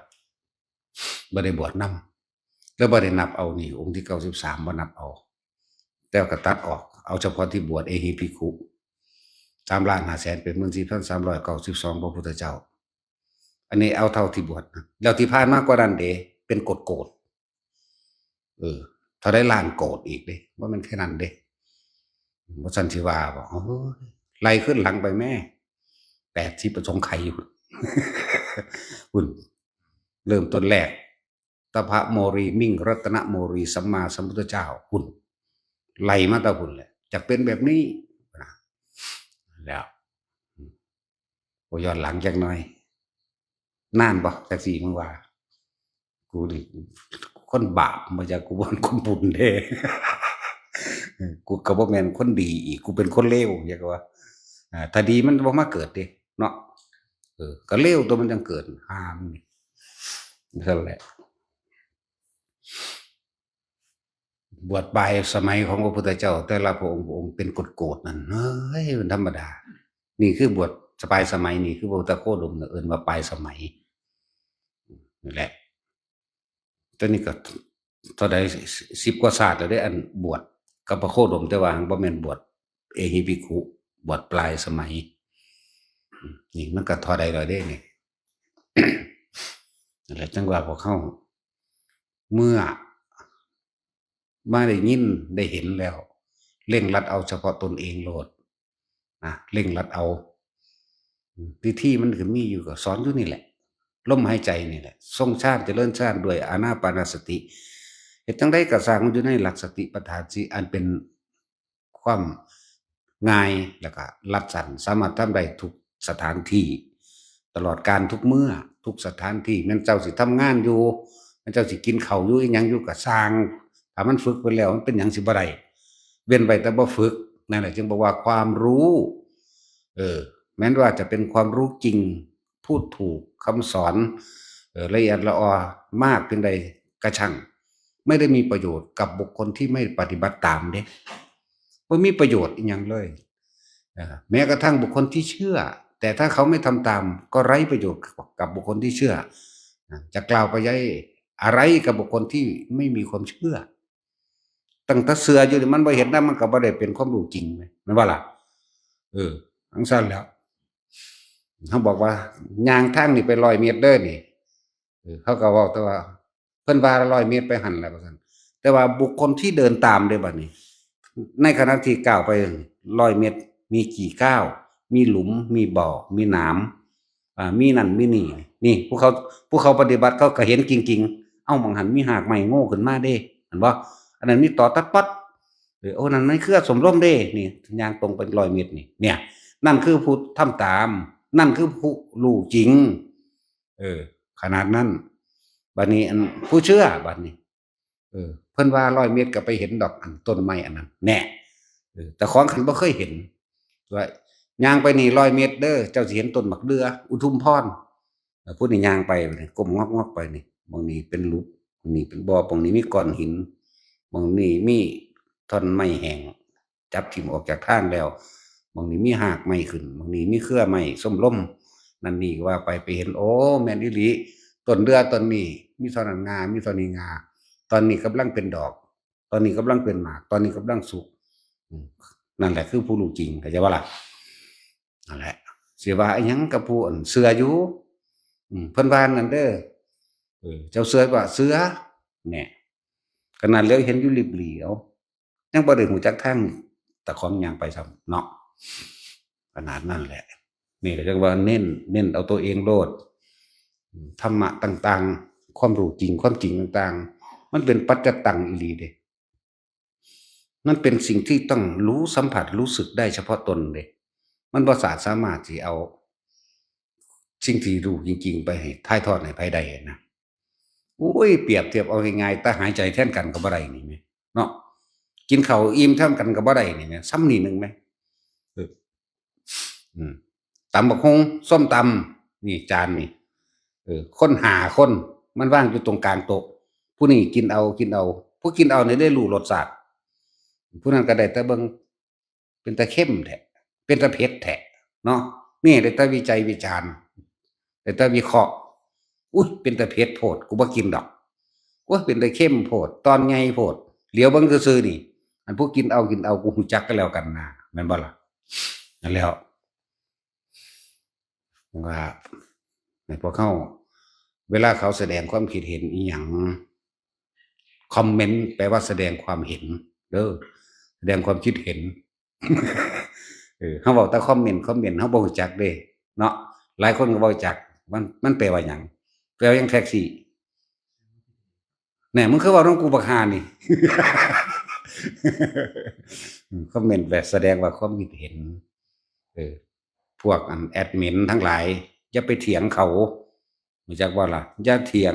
บ่ได้บวชนำ แล้วบ่ได้นับเอานี่ องค์ที่เก้าสิบสามบ่นับเอา แต่ก็ตัดออก เอาเฉพาะที่บวชเอหิภิกขุ สามล้านห้าแสนแปดหมื่นสี่พันสามร้อยเก้าสิบสอง พระพุทธเจ้า อันนี้เอาเท่าที่บวชนะ แล้วที่ผ่านมากว่านั้นเด้ เป็นโกดๆ เออ เท่าใดล้านโกดอีกเด้ บ่แม่นแค่นั้นเด้ บ่ซั่นสิว่าบ่ โอ้ย ไล่ขึ้นหลังไปแม่ แปดสิบประสงค์ไขอยู่ พุ่น เริ่มต้นแรก ตพะโมรี มิ่งรัตนโมรี สัมมาสัมพุทธเจ้า พุ่น ไล่มาแต่พุ่นแหละ จักเป็นแบบนี้นะ แล้ว โอ้ ย้อนหลังจักหน่อย นานบ่ จักสิ มึงว่า กูนี่คนบาป บ่อยาก กูบ่แม่นคนบุญเด้ กูก็บ่แม่นคนดีอีก กูเป็นคนเลว อยากว่า อ่า ถ้าดีมันบ่มาเกิดเด้ เนาะ เออ ก็เลวตั๊วมันจั่งเกิด ห่ามึงนี่ นั่นแหละ บวชปลายสมัยของพระพุทธเจ้า แต่ละพระองค์ พระองค์เป็นโกดๆ นั่น เฮ้ย มันธรรมดา นี่คือบวชปลายสมัย นี่คือบวชตะโคดมน่ะ เอิ้นว่าปลายสมัย นี่แหละ ตอนนี้ก็เท่าใด สิบกว่าชาติแล้วเด้ อันบวชกับพระโคดม แต่ว่าบ่แม่นบวชเอหิภิกขุ บวชปลายสมัย นี่มันก็เท่าใดแล้วเด้นี่ นั่นแหละ จั่งว่าพวกเฮา เมื่อมาได้ยินได้เห็นแล้ว เร่งรัดเอาเฉพาะตนเองโลดนะ เร่งรัดเอา วิธีมันก็มีอยู่ ก็สอนอยู่นี่แหละ ลมหายใจนี่แหละ ทรงฌานเจริญฌานด้วยอานาปานสติ เฮ็ดจั่งใดก็ซ่างมันอยู่ในหลักสติปัฏฐานสี่ อันเป็นความง่าย แล้วก็รัดสั้น สามารถทำได้ทุกสถานที่ ตลอดกาลทุกเมื่อ ทุกสถานที่ แม่นเจ้าสิทำงานอยู่ แม่นเจ้าสิกินข้าวอยู่ อิหยังอยู่ก็ซ่าง ถ้ามันฝึกไปแล้ว มันเป็นหยังสิบ่ได้ เว้นไว้แต่บ่ฝึก นั่นแหละจึงบอกว่าความรู้ เออ แม้นว่าจะเป็นความรู้จริง พูดถูก คำสอน เออ ละเอียดละออมากเพียงใดก็ช่าง ไม่ได้มีประโยชน์กับบุคคลที่ไม่ปฏิบัติตามเด้ บ่มีประโยชน์อิหยังเลย เออ แม้กระทั่งบุคคลที่เชื่อ แต่ถ้าเขาไม่ทำตาม ก็ไร้ประโยชน์กับบุคคลที่เชื่อ นะ จะกล่าวไปย้ายอะไรกับบุคคลที่ไม่มีความเชื่อ ตั้งแต่เชื่ออยู่นี่มันบ่เห็นนะ มันก็บ่ได้เป็นความรู้จริง แม่นบ่ล่ะ เออ จั่งซั่นแหล้ว เขาบอกว่า ย่างทางนี่ไปร้อยเมตรเด้อนี่ เออ เขาก็เว้าแต่ว่า เพิ่นว่าร้อยเมตรไปหั่นแหละว่าซั่น แต่ว่าบุคคลที่เดินตามเด้บัดนี้ ในขณะที่ก้าวไปร้อยเมตร มีกี่ก้าว มีหลุม มีบ่อ มีหนาม อ่า มีนั่นมีนี่ นี่ ผู้เขา ผู้เขาปฏิบัติเขาก็เห็นจริงๆ เอ้า หม่องหั่นมีหากไม้โง่ขึ้นมาเด้ หันบ่ อันนั้นมีตอตัดปัด เออ โอ้ นั่นมันเครือสมลมเด้ นี่ ย่างตรงไปร้อยเมตรนี่ เนี่ย นั่นคือผู้ทำตาม นั่นคือผู้รู้จริง เออ ขนาดนั้น บัดนี้อันผู้เชื่อ บัดนี้ เออ เพิ่นว่าร้อยเมตรก็ไปเห็นดอกอันต้นไม้อันนั้น แน่ เออ แต่ของคันบ่เคยเห็น ว่าย่างไปนี่ร้อยเมตรเด้อ เจ้าสิเห็นต้นบักเดือ อุทุมพร เออ ผู้นี่ย่างไปนี่ ก้มงอกๆไปนี่ บางนี่เป็นหลุม บางนี่เป็นบ่อ บางนี่มีก้อนหิน บางนี่มีท่อนไม้แห้ง จับถิ่มออกจากทางแล้ว บางนี่มีหากไม้ขึ้น บางนี่มีเครือไม้ส้มลม นั่นนี่ว่าไป ไปเห็น โอ้ แม่นอีหลี ต้นเดือต้นนี้ มีเท่านั้นงา มีเท่านี้งา ตอนนี้กำลังเป็นดอก ตอนนี้กำลังเป็นหมาก ตอนนี้กำลังสุก อืม นั่นแหละคือผู้รู้จริง เข้าใจบ่ล่ะ? นั่นแหละ สิว่าอิหยังกับผู้อันเชื่ออยู่ อืม เพิ่นว่านั่นเด้อ เออ เจ้าเชื่อบ่ เชื่อ เนี่ย ขนาดแล้วเห็นอยู่ริบหรี่ เอ้า ยังบ่ได้รู้จักทาง แต่ของย่างไปซ้ำเนาะ ขนาดนั้นแหละ นี่ก็จักว่าเน้น เน้นเอาตัวเองโลด ธรรมะต่างๆ ความรู้จริง ความจริงต่างๆ มันเป็นปัจจตังอีหลีเด้ มันเป็นสิ่งที่ต้องรู้สัมผัสรู้สึกได้เฉพาะตนเด้ มันบ่สามารถสิเอาสิ่งที่รู้จริงๆ ไปให้ถ่ายทอดให้ไผได้นะ โอ้ย เปรียบเทียบเอาง่ายๆ แต่หายใจแทนกันก็บ่ได้นี่แหม เนาะ กินข้าวอิ่มแทนกันก็บ่ได้นี่แหม ซ้ำนี่หนึ่งแหม เออ อืม ตำบักหุ่ง ส้มตำ นี่จานนี่ เออ คนห้าคน มันวางอยู่ตรงกลางโต๊ะ ผู้นี้กินเอา กินเอา ผู้กินเอานี่ได้รู้รสชาติ ผู้นั้นก็ได้แต่เบิ่ง เป็นตาเค็มแท้ เป็นตาเผ็ดแท้ เนาะ นี่ได้แต่วิจัยวิจารณ์ ได้แต่วิเคราะห์ อุ๊ย เป็นตาเผ็ดโพด กูบ่กินดอก อุ๊ย เป็นตาเค็มโพด ตอนใหญ่โพด เหลียวเบิ่งซื่อๆ นี่ อันผู้กินเอา กินเอา กูรู้จักก็แล้วกันนะ แม่นบ่ล่ะ? นั่นแหล้ว ว่า ให้พวกเขา เวลาเขาแสดงความคิดเห็นอีหยัง คอมเมนต์แปลว่าแสดงความเห็น เด้อ แสดงความคิดเห็น เออ เฮาเว้าแต่คอมเมนต์ คอมเมนต์ เฮาบ่รู้จักเด้ เนาะ หลายคนก็บ่รู้จัก มัน มันแปลว่าหยัง แปลว่าหยัง แท็กซี่ แหน่ มึงคือเว้านำกูบักห่านี่ คอมเมนต์แบบแสดงว่าความคิดเห็น เออ พวกอันแอดมินทั้งหลาย อย่าไปเถียงเขา รู้จักบ่ล่ะ? อย่าเถียง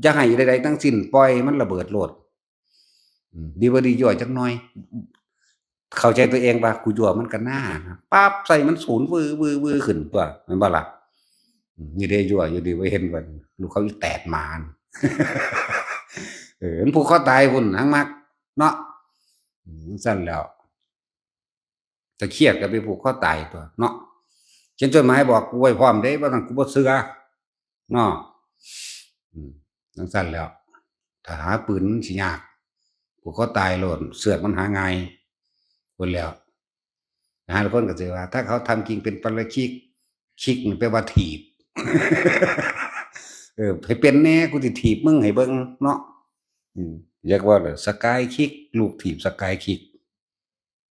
อย่าให้ใดๆทั้งสิ้น ปล่อยมันระเบิดโลด อืม ดีบ่ดียั่วจักหน่อย เข้าใจตัวเองว่ากูยั่วมันก็น่านะ ปั๊บ ใส่มันศูนย์ วือ วือ วือ ขึ้นตัว แม่นบ่ล่ะ? อืม นี่เด้ยั่วอยู่ดี บ่เห็นว่าลูกเขาอีแตดหมา เออ มันผูกคอตายพุ้น หางมัก เนาะ อืม ซั่นแหล้ว ถ้าเครียดก็ไปผูกคอตายตัวเนาะ เขียนจดหมายบอกกูไว้พร้อมเด้ บ่ซั้นกูบ่เชื่อ เนาะ อืม จั่งซั้นแหล้ว ถ้าหาปืนมันสิยาก ผูกคอตายโลด เชือกมันหาง่ายพุ้นแหล้ว ทหารคนก็สิว่า ถ้าเขาทำจริงเป็นปาราชิก ชิกนี่แปลว่าถีบ เออ ให้เป็นแหน่ กูสิถีบมึงให้เบิ่งเนาะ อืม เรียกว่าสกายคิก ลูกถีบสกายคิก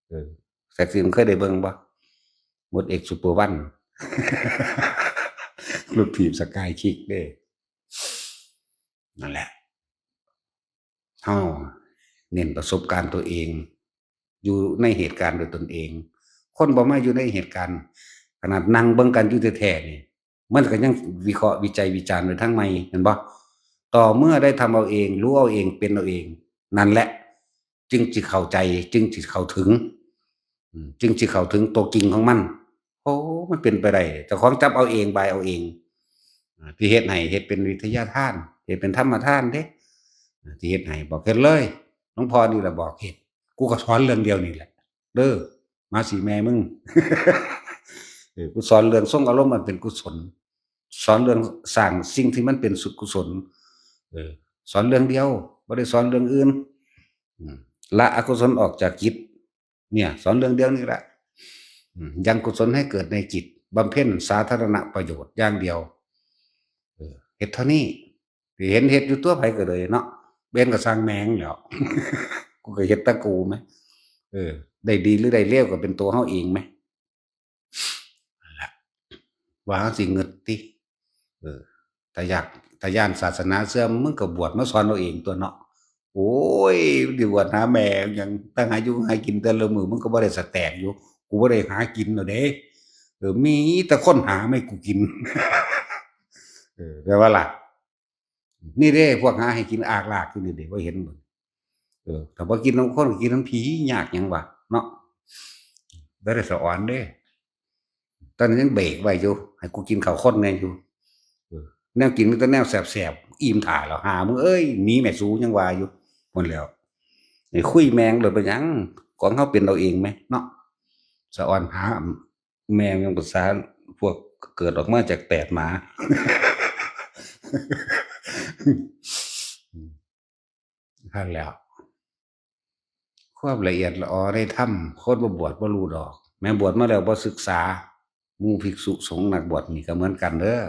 เออ แท็กซี่ มึงเคยได้เบิ่งบ่? มดเอ็กซ์ซูเปอร์วัน ลูกถีบสกายคิกเด้ นั่นแหละ เฮาเน้นประสบการณ์ตัวเอง อยู่ในเหตุการณ์โดยตนเอง คนบ่มาอยู่ในเหตุการณ์ ขนาดนั่งเบิ่งกันอยู่แท้ๆนี่ มันก็ยังวิเคราะห์วิจัยวิจารณ์ไปทางใหม่ เห็นบ่? ต่อเมื่อได้ทำเอาเอง รู้เอาเอง เป็นเอาเอง นั่นแหละ จึงสิเข้าใจ จึงสิเข้าถึง อืม จึงสิเข้าถึงตัวจริงของมัน โอ้ มันเป็นไปได้ เจ้าของจับเอาเอง บายเอาเอง อ่า ที่เฮ็ดให้ เฮ็ดเป็นวิทยาทาน เฮ็ดเป็นธรรมทานเด้ อ่า ที่เฮ็ดให้ บอกเฮ็ดเลย หลวงพ่อนี่แหละบอกเฮ็ด กูก็สอนเรื่องเดียวนี่แหละ เด้อ มาสิแม่มึง เออ กูสอนเรื่องทรงอารมณ์อันเป็นกุศล สอนเรื่องสร้างสิ่งที่มันเป็นสุกุศล เออ สอนเรื่องเดียว บ่ได้สอนเรื่องอื่น อืม ละอกุศลออกจากจิต เนี่ย สอนเรื่องเดียวนี่แหละ อืม ยังกุศลให้เกิดในจิต บำเพ็ญสาธารณประโยชน์อย่างเดียว เออ เฮ็ดเท่านี้ ที่เห็นเฮ็ดอยู่ตัวไผก็เลยเนาะ เบนก็สร้างแม่งแหล้ว กูก็เฮ็ดแต่กูแหม เออ ได้ดีหรือได้เลวก็เป็นตัวเฮาเองแหม นั่นล่ะ ว่าเฮาสิงึดติ เออ ถ้าอยาก ถ้าย้านศาสนาเสื่อม มึงก็บวชมาสอนเอาเองตัวเนาะ โอ้ย สิบวชหาแม่หยัง ตั้งหาอยู่หากินแต่ละมื้อ มึงก็บ่ได้สแต็กอยู่ กูบ่ได้หากินดอกเด้ เออ มีแต่คนหามาให้กูกิน เออ แม่นบ่ล่ะ นี่เด้ พวกหาให้กินอากลากอยู่นี่เด้ บ่เห็นบ่? เออ ถ้าบ่กินนำคน ก็กินนำผี ยากหยังวะ เนาะ บ่ได้สะออนเด้ ตอนนั้นยังเบรกไว้อยู่ ให้กูกินข้าวข้นแหน่อยู่ เออ แนวกินมีแต่แนวแซ่บๆ อิ่มถ่าแล้ว หามึงเอ้ย หนีแม่สูยังว่าอยู่ หมดแล้ว ไอ้คุยแม่งโลดเป็นหยัง ของเฮาเป็นเอาเองแหมเนาะ สะออนหาแม่งยังภาษาพวกเกิดออกมาจากแปดหมา นั่นแหล้ว ความละเอียดละออในธรรม คนบ่บวชบ่รู้ดอก แม่นบวชมาแล้วบ่ศึกษา หมู่ภิกษุสงฆ์นักบวชนี่ก็เหมือนกันเด้อ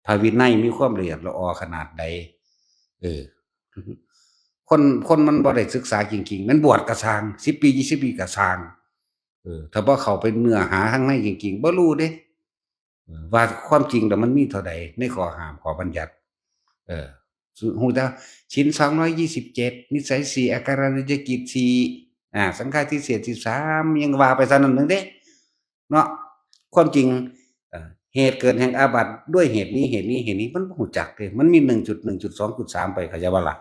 พระวินัยมีความละเอียดละออขนาดใด เออ คน คนมันบ่ได้ศึกษาจริงๆ แม่นบวชก็ซ่าง สิบปี ยี่สิบปีก็ซ่าง เออ ถ้าบ่เข้าไปเนื้อหาข้างในจริงๆ บ่รู้เด้ เออ ว่าความจริงแล้วมันมีเท่าใดในข้อห้ามข้อบัญญัติ เออ ฮู้แต่ศีล สองร้อยยี่สิบเจ็ด นิสัยสี่ อาการิยกิจสี่ อ่า สังฆาทิเศษ สิบสาม ยังว่าไปซะนั่นหนึ่งเด้ เนาะ ความจริง เอ่อ เหตุเกิดแห่งอาบัติด้วยเหตุนี้ เหตุนี้ เหตุนี้ มันบ่ฮู้จักเด้ มันมี หนึ่งจุดหนึ่งจุดสองจุดสาม ไป เข้าใจบ่ล่ะ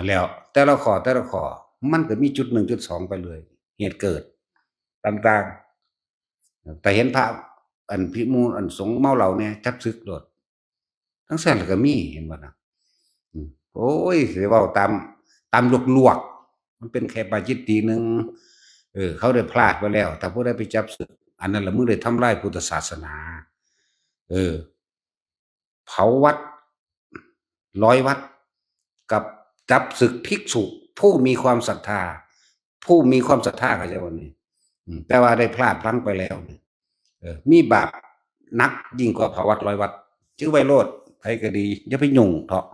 แล้วแต่ละข้อ แต่ละข้อ มันก็มีจุดหนึ่งจุดสองไปเลย เหตุเกิดต่างๆ แต่เห็นพระ อันพิมูล อันสงฆ์เมาเหล้าเนี่ย จับศึกโลด ทั้งซั่นแล้วก็มี เห็นบ่นะ อืม โอ้ย สิเว้าตาม ตามลวกๆ มันเป็นแค่ปาจิตติหนึ่ง เออ เขาได้พลาดไปแล้ว ถ้าผู้ใดไปจับศึก อันนั้นละมึงได้ทำลายพุทธศาสนา เออ เผาวัด ร้อยวัด กับจับศึกภิกษุ ผู้มีความศรัทธา ผู้มีความศรัทธา เข้าใจบ่นี่ อืม แต่ว่าได้พลาดพลั้งไปแล้วนี่ เออ มีบาปหนักยิ่งกว่าเผาวัดร้อยวัด จื้อไว้โลด ไผก็ดี อย่าไปยุ่งเถาะ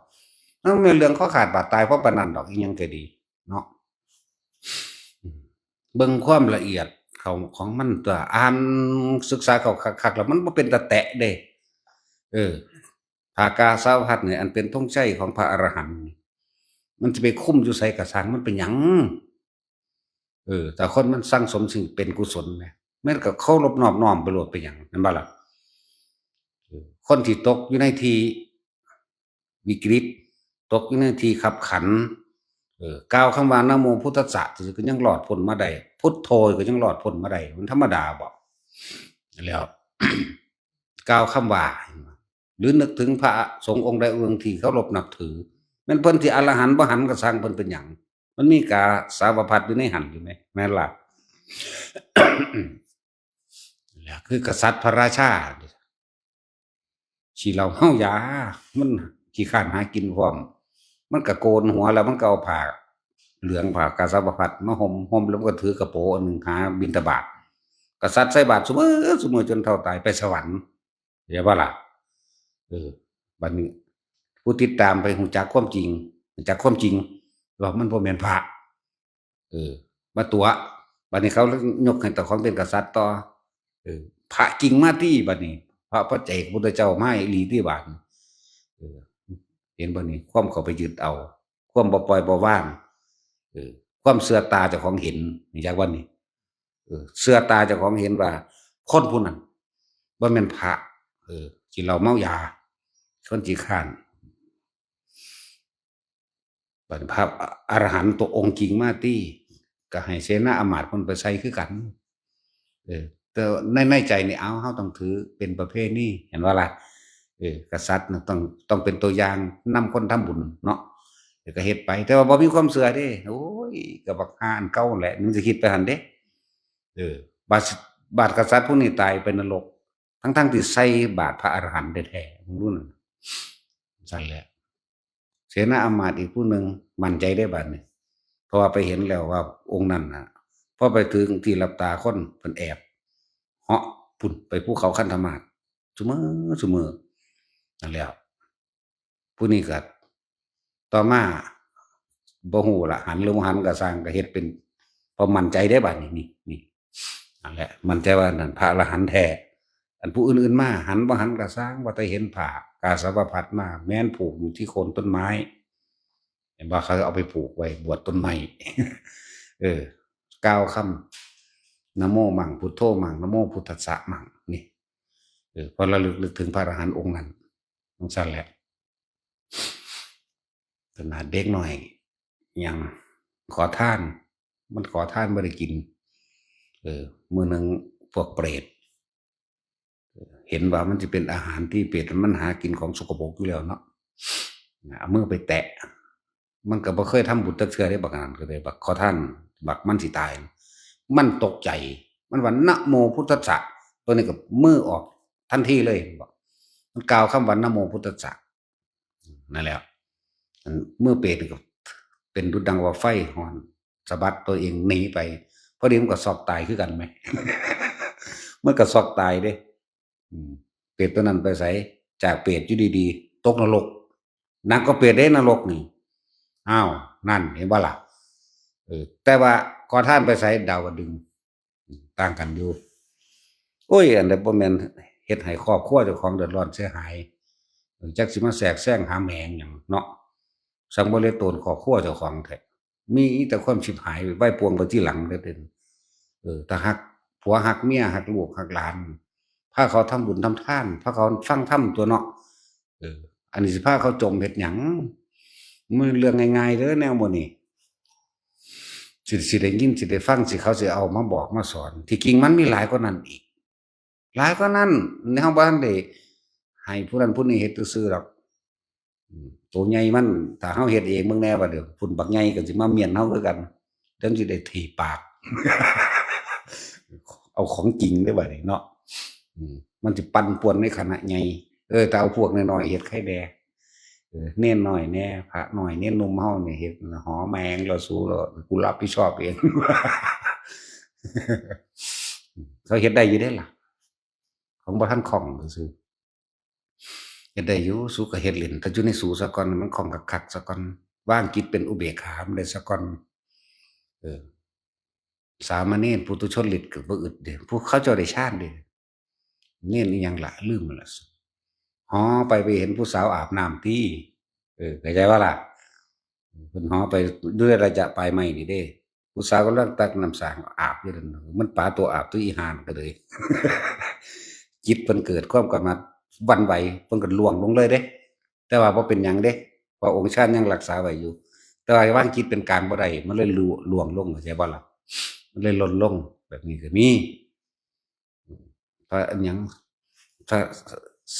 มันแม่นเรื่องคอขาดบาดตายเพราะปานนั้นดอก อีหยังก็ดี เนาะ อืม เบิ่งความละเอียดเขา ของมันตัว อ่านศึกษาเขาคักๆ แล้วมันบ่เป็นตาแตะเด้ เออ ผ้ากาสาวพัดเนี่ย อันเป็นธงชัยของพระอรหันต์นี่ มันจะไปคุมอยู่ไสก็ซ่าง มันเป็นหยัง เออ แต่คนมันสั่งสมสิ่งเป็นกุศลไง แม่นก็เคารพนอบน้อมไปโลด เป็นหยัง แม่นบ่ล่ะ เออ คนที่ตกอยู่ในที่วิกฤต ตกอยู่ในที่คับขัน เออ กล่าวคำว่านะโมพุทธัสสะ ก็ยังรอดพ้นมาได้ พุทโธก็ยังรอดพ้นมาได้ มันธรรมดาบ่ แล้ว กล่าวคำว่า หรือนึกถึงพระสงฆ์องค์ใดองค์หนึ่งที่เคารพนับถือ แม่นเพิ่นสิอรหันต์บ่หันก็ซ่าง เพิ่นเป็นหยัง มันมีกาสาวพัดอยู่ในหั้นอยู่ไหม แม่นล่ะ แล้วคือกษัตริย์พระราชา ขี้เหล้าเมายา มันขี้คร้านหากินพร้อม มันก็โกนหัวแล้วมันก็เอาผ้าเหลือง ผ้ากาสาวพัดมาห่ม ห่มแล้วมันก็ถือกระโปรงอันหนึ่งหาบิณฑบาต กษัตริย์ใส่บาตรซุมื้อ ซุมื้อจนเฒ่าตายไปสวรรค์ เข้าใจบ่ล่ะ เออ บัดนี้ ผู้ติดตามไปฮู้จักความจริง ฮู้จักความจริง ว่ามันบ่แม่นพระ เออ มาตั๋ว บัดนี้เขายกให้เจ้าของเป็นกษัตริย์ต่อ เออ พระจริงมาติ บัดนี้ พระปัจเจกพุทธเจ้ามาอีหลีติ บาดนี้ เออ เห็นบ่นี่ ความเข้าไปยึดเอา ความบ่ปล่อยบ่วาง เออ ความเชื่อตาเจ้าของเห็น ฮู้จักบ่นี่ เออ เชื่อตาเจ้าของเห็นว่า คนผู้นั้นบ่แม่นพระ เออ กินเหล้าเมายา คนขี้คร้าน บัดพระอรหันต์ตัวองค์จริงมาติ ก็ให้เสนาอามาตย์เพิ่นไปใส่คือกัน เออ แต่ใน ในใจนี่ เอา เฮาต้องถือเป็นประเพณี เห็นบ่ล่ะ เออ กษัตริย์น่ะต้อง ต้องเป็นตัวอย่างนำคนทำบุญเนาะ เออ ก็เฮ็ดไป แต่ว่าบ่มีความเชื่อเด้ โอ้ย ก็บักห่าอันเก่าแหละ มันสิคิดไปหั่นเด้ เออ บาด บาดกษัตริย์ผู้นี้ตายไปนรก ทั้งๆที่ใส่บาตรพระอรหันต์แท้ๆ มึงรู้นั่น ซั่นแหละ เสนาอามาตย์อีกผู้หนึ่งมั่นใจได้บาดนี้ เพราะว่าไปเห็นแล้วว่าองค์นั้นน่ะ พอไปถึงที่หลับตาคนเพิ่นแอบเหาะพุ่นไปภูเขาคันธมาศ ซุมื้อซุมื้อ นั่นแหละ ผู้นี้ก็ต่อมาบ่ฮู้ละ หันหรือบ่หันก็ซ่าง ก็เฮ็ดเป็น พอมั่นใจได้บาดนี้ นี่ นี่ นั่นแหละ มั่นใจว่านั่นพระอรหันต์แท้ อันผู้อื่นๆมา หันบ่หันก็ซ่าง ว่าแต่เห็นผ้ากาสาวพัดมา แม่นผูกอยู่ที่โคนต้นไม้ เห็นบ่ เขาเอาไปผูกไว้บวชต้นไม้ เออ กล่าวคำ นะโมมัง พุทโธมัง นะโมพุทธัสสะมัง นี่ เออ พอระลึกนึกถึงพระอรหันต์องค์นั้น จั่งซั่นแหละ ขนาดเด็กน้อย ยังขอทาน มันขอทานบ่ได้กิน ออมื้อหนึ่งพวกเปรต เห็นว่ามันจะเป็นอาหารที่เปรตมันหากินของสกปรกอยู่แล้วเนาะ เอามือไปแตะ มันก็บ่เคยทำบุญจักเทื่อได้บักนั้นก็เลยบักขอทาน บักมันสิตาย มันตกใจ มันว่านะโมพุทธัสสะ ตัวนี้ก็มือออกทันทีเลย บอกมันกล่าวคำว่านะโมพุทธัสสะ นั่นแหละ อันมือเปรตนี่ก็เป็นดุจดังว่าไฟฮ้อน สะบัดตัวเองหนีไป พอดีมันก็ซอกตายคือกันไหม มันก็ซอกตายเด้ อืม เปรตตัวนั้นไปไส จากเปรตอยู่ดีๆ ตกนรก หนักกว่าเปรตเด้นรกนี่ อ้าว นั่นเห็นบ่ล่ะ เออ แต่ว่าขอทานไปไส ดาวดึงส์ ต่างกันอยู่ โอ้ย อันใดบ่แม่นเฮ็ดให้ครอบครัวเจ้าของเดือดร้อนเสียหาย จักสิมาแทรกแซงหาแหมงหยังเนาะ สังบ่เหลือโตนครอบครัวเจ้าของแท้ มีแต่ความชิบหายไว้ปวงไปที่หลังเด้อเด้อ เออ ถ้าฮักผัวฮักเมียฮักลูกฮักหลาน พาเขาทำบุญทำทาน พาเขาฟังธรรมตัวเนาะ เออ อันนี้สิพาเขาจมเฮ็ดหยัง มันเรื่องง่ายๆเด้อแนวหมู่นี้ สิ สิได้ยิน สิได้ฟัง สิเขาสิเอามาบอกมาสอน ที่จริงมันมีหลายกว่านั้นอีก หลายกว่านั้น ในห้องบ้านได้ให้ผู้นั้นผู้นี้เฮ็ดซื่อๆดอก อืม ตัวใหญ่มัน ถ้าเฮาเฮ็ดเองเบิ่งแน่ว่าเดี๋ยวพุ่นบักใหญ่ก็สิมาเมียนเฮาคือกัน จั่งสิได้ถีบปาก เอาของจริงเด้อบัดนี้เนาะ อืม มันสิปั่นป่วนในคณะใหญ่ เออ แต่เอาพวกน้อยๆเฮ็ดไคแด่ เออ เณรน้อยแน่ พระน้อย เณรหนุ่มเฮานี่เฮ็ด หอแมงแล้วสูแล้ว กูรับผิดชอบเอง เขาเฮ็ดได้อยู่เด้ล่ะ ของบ่ทันคล่องซื่อๆ เฮ็ดได้อยู่ สูก็เฮ็ดเล่น แต่อยู่ในสูซะก่อน มันคล่องคักๆซะก่อน วางจิตเป็นอุเบกขามันได้ซะก่อน เออ สามเณรปุถุชนฤทธิ์ก็บ่อึดเด้ ผู้เขาเจ้าได้ฌานเด้ เณรอีหยังล่ะ ลืมหมดละ หอไปไปเห็นผู้สาวอาบน้ำติ เออ เข้าใจบ่ล่ะ เพิ่นหอไปด้วยระยะปลายไม้นี่เด้ ผู้สาวกำลังตักน้ำสร้างอาบอยู่นั่น มันปาตัวอาบตัวอีห่านั่นก็เลย จิตเพิ่นเกิดความกำหนัดหวั่นไหว เพิ่นก็ล่วงลงเลยเด้ แต่ว่าบ่เป็นหยังเด้ เพราะองค์ฌานยังรักษาไว้อยู่ แต่ว่าวางจิตเป็นกลางบ่ได้ มันเลยล่วงลง เข้าใจบ่ล่ะ มันเลยหล่นลง แบบนี้ก็มี พระอิหยัง พระ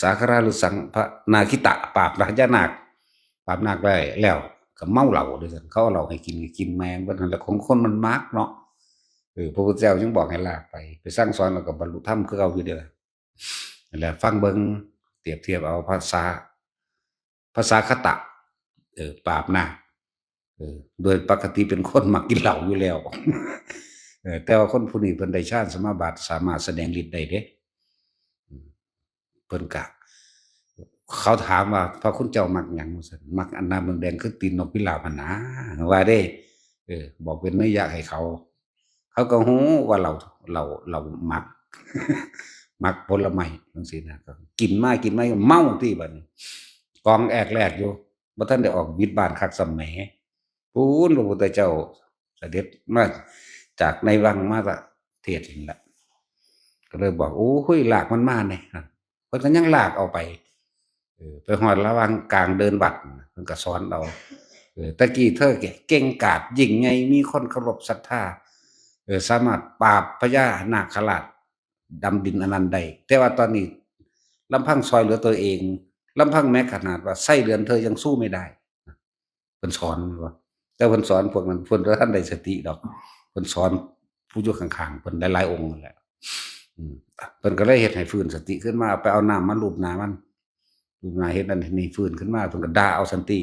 สาคราหรือสัง พระนาคิตะ ปราบพญานาค ปราบนาคได้แล้วก็เมาเหล้าเด้อ เขาเอาเหล้าให้กินก็กินแม่งเบิดนั่นแหละ ของคนมันมักเนาะ เออ พระพุทธเจ้ายังบอกให้ลากไป ไปสั่งสอนแล้วก็บรรลุธรรมคือเก่าอยู่เด้อ นั่นแหละ ฟังเบิ่ง เปรียบเทียบเอาภาษา ภาษาคตะ เออ ปราบนาค เออ โดยปกติเป็นคนมักกินเหล้าอยู่แล้ว เออ แต่ว่าคนผู้นี้เพิ่นได้ฌานสมาบัติ สามารถแสดงฤทธิ์ได้เด้ อืม เพิ่นกะ เขาถามว่า "พระคุณเจ้ามักหยัง?" ว่าซั่น "มักอันหน้าแดงๆ คือตีนนกพิราบหั่นนะ" ว่าเด้ เออ บอกเป็นนัยยะให้เขา เขาก็ฮู้ว่าเรา เรา เรามัก มักผลไม้จั่งซี้นะ ก็กินมากินมาเมาติบัดนี้ กองแอกแลกอยู่ บ่ทันได้ออกวิดบ้านคักซ้ำแหม ปู๊นพระพุทธเจ้าเสด็จมาจากในวังมาประเทศนี่แหละ ก็เลยบอก "โอ้ย ลากมันมาแหน่" เพิ่นก็ยังลากเอาไป เออ ไปฮอดระหว่างกลางเดินวัดน่ะ เพิ่นก็สอนเอา เออ "ตะกี้เธอเก่งกาจยิ่งใหญ่ มีคนเคารพศรัทธา เออ สามารถปราบพญานาคราชดำดินอันนั้นได้ แต่ว่าตอนนี้ลำพังซ่อยเหลือตัวเอง ลำพังแม้ขนาดว่าไส้เดือนเธอยังสู้ไม่ได้" เพิ่นสอนว่า แต่เพิ่นสอนพวกนั้น เพิ่นบ่ทันได้สติดอก เพิ่นสอนผู้อยู่ข้างๆ เพิ่นหลายๆ องค์นั่นแหละ อืม เพิ่นก็เลยเฮ็ดให้ฟื้นสติขึ้นมา ไปเอาน้ำมาลูบหน้ามัน ลูบหน้าเฮ็ดนั่นเฮ็ดนี่ ฟื้นขึ้นมา เพิ่นก็ด่าเอาซั้นติ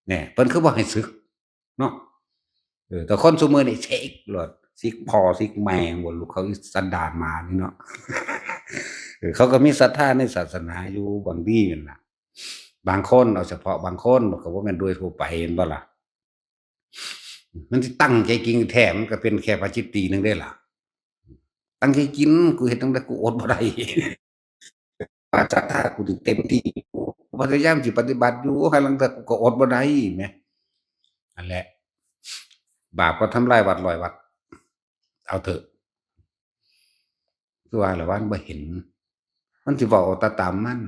แหน่ เพิ่นคือบ่ให้สึกเนาะ เออ แต่คนซุมื้อนี่เช็กโลด สิกพ่อสิกแม่บ่ลูก เขาสันดานหมานี่เนาะ เออ เขาก็มีศรัทธาในศาสนาอยู่บางทีนั่นล่ะ บางคน เอาเฉพาะบางคน มันก็บ่แม่นโดยทั่วไป เห็นบ่ล่ะ มันสิตั้งใจกินแท้ มันก็เป็นแค่ปาจิตตีหนึ่งเด้ล่ะ ตั้งใจกิน กูเฮ็ดจั่งใดกูอดบ่ได้ ว่าศรัทธากูนี่เต็มที่ กูพยายามสิปฏิบัติอยู่ ห่าลางเทื่อกูก็อดบ่ได้แหม นั่นแหละ บาปก็ทำลายวัดร้อยวัด เอาเถอะ คือว่าละว่ามันบ่เห็น มันสิเว้าเอาแต่ตามมัน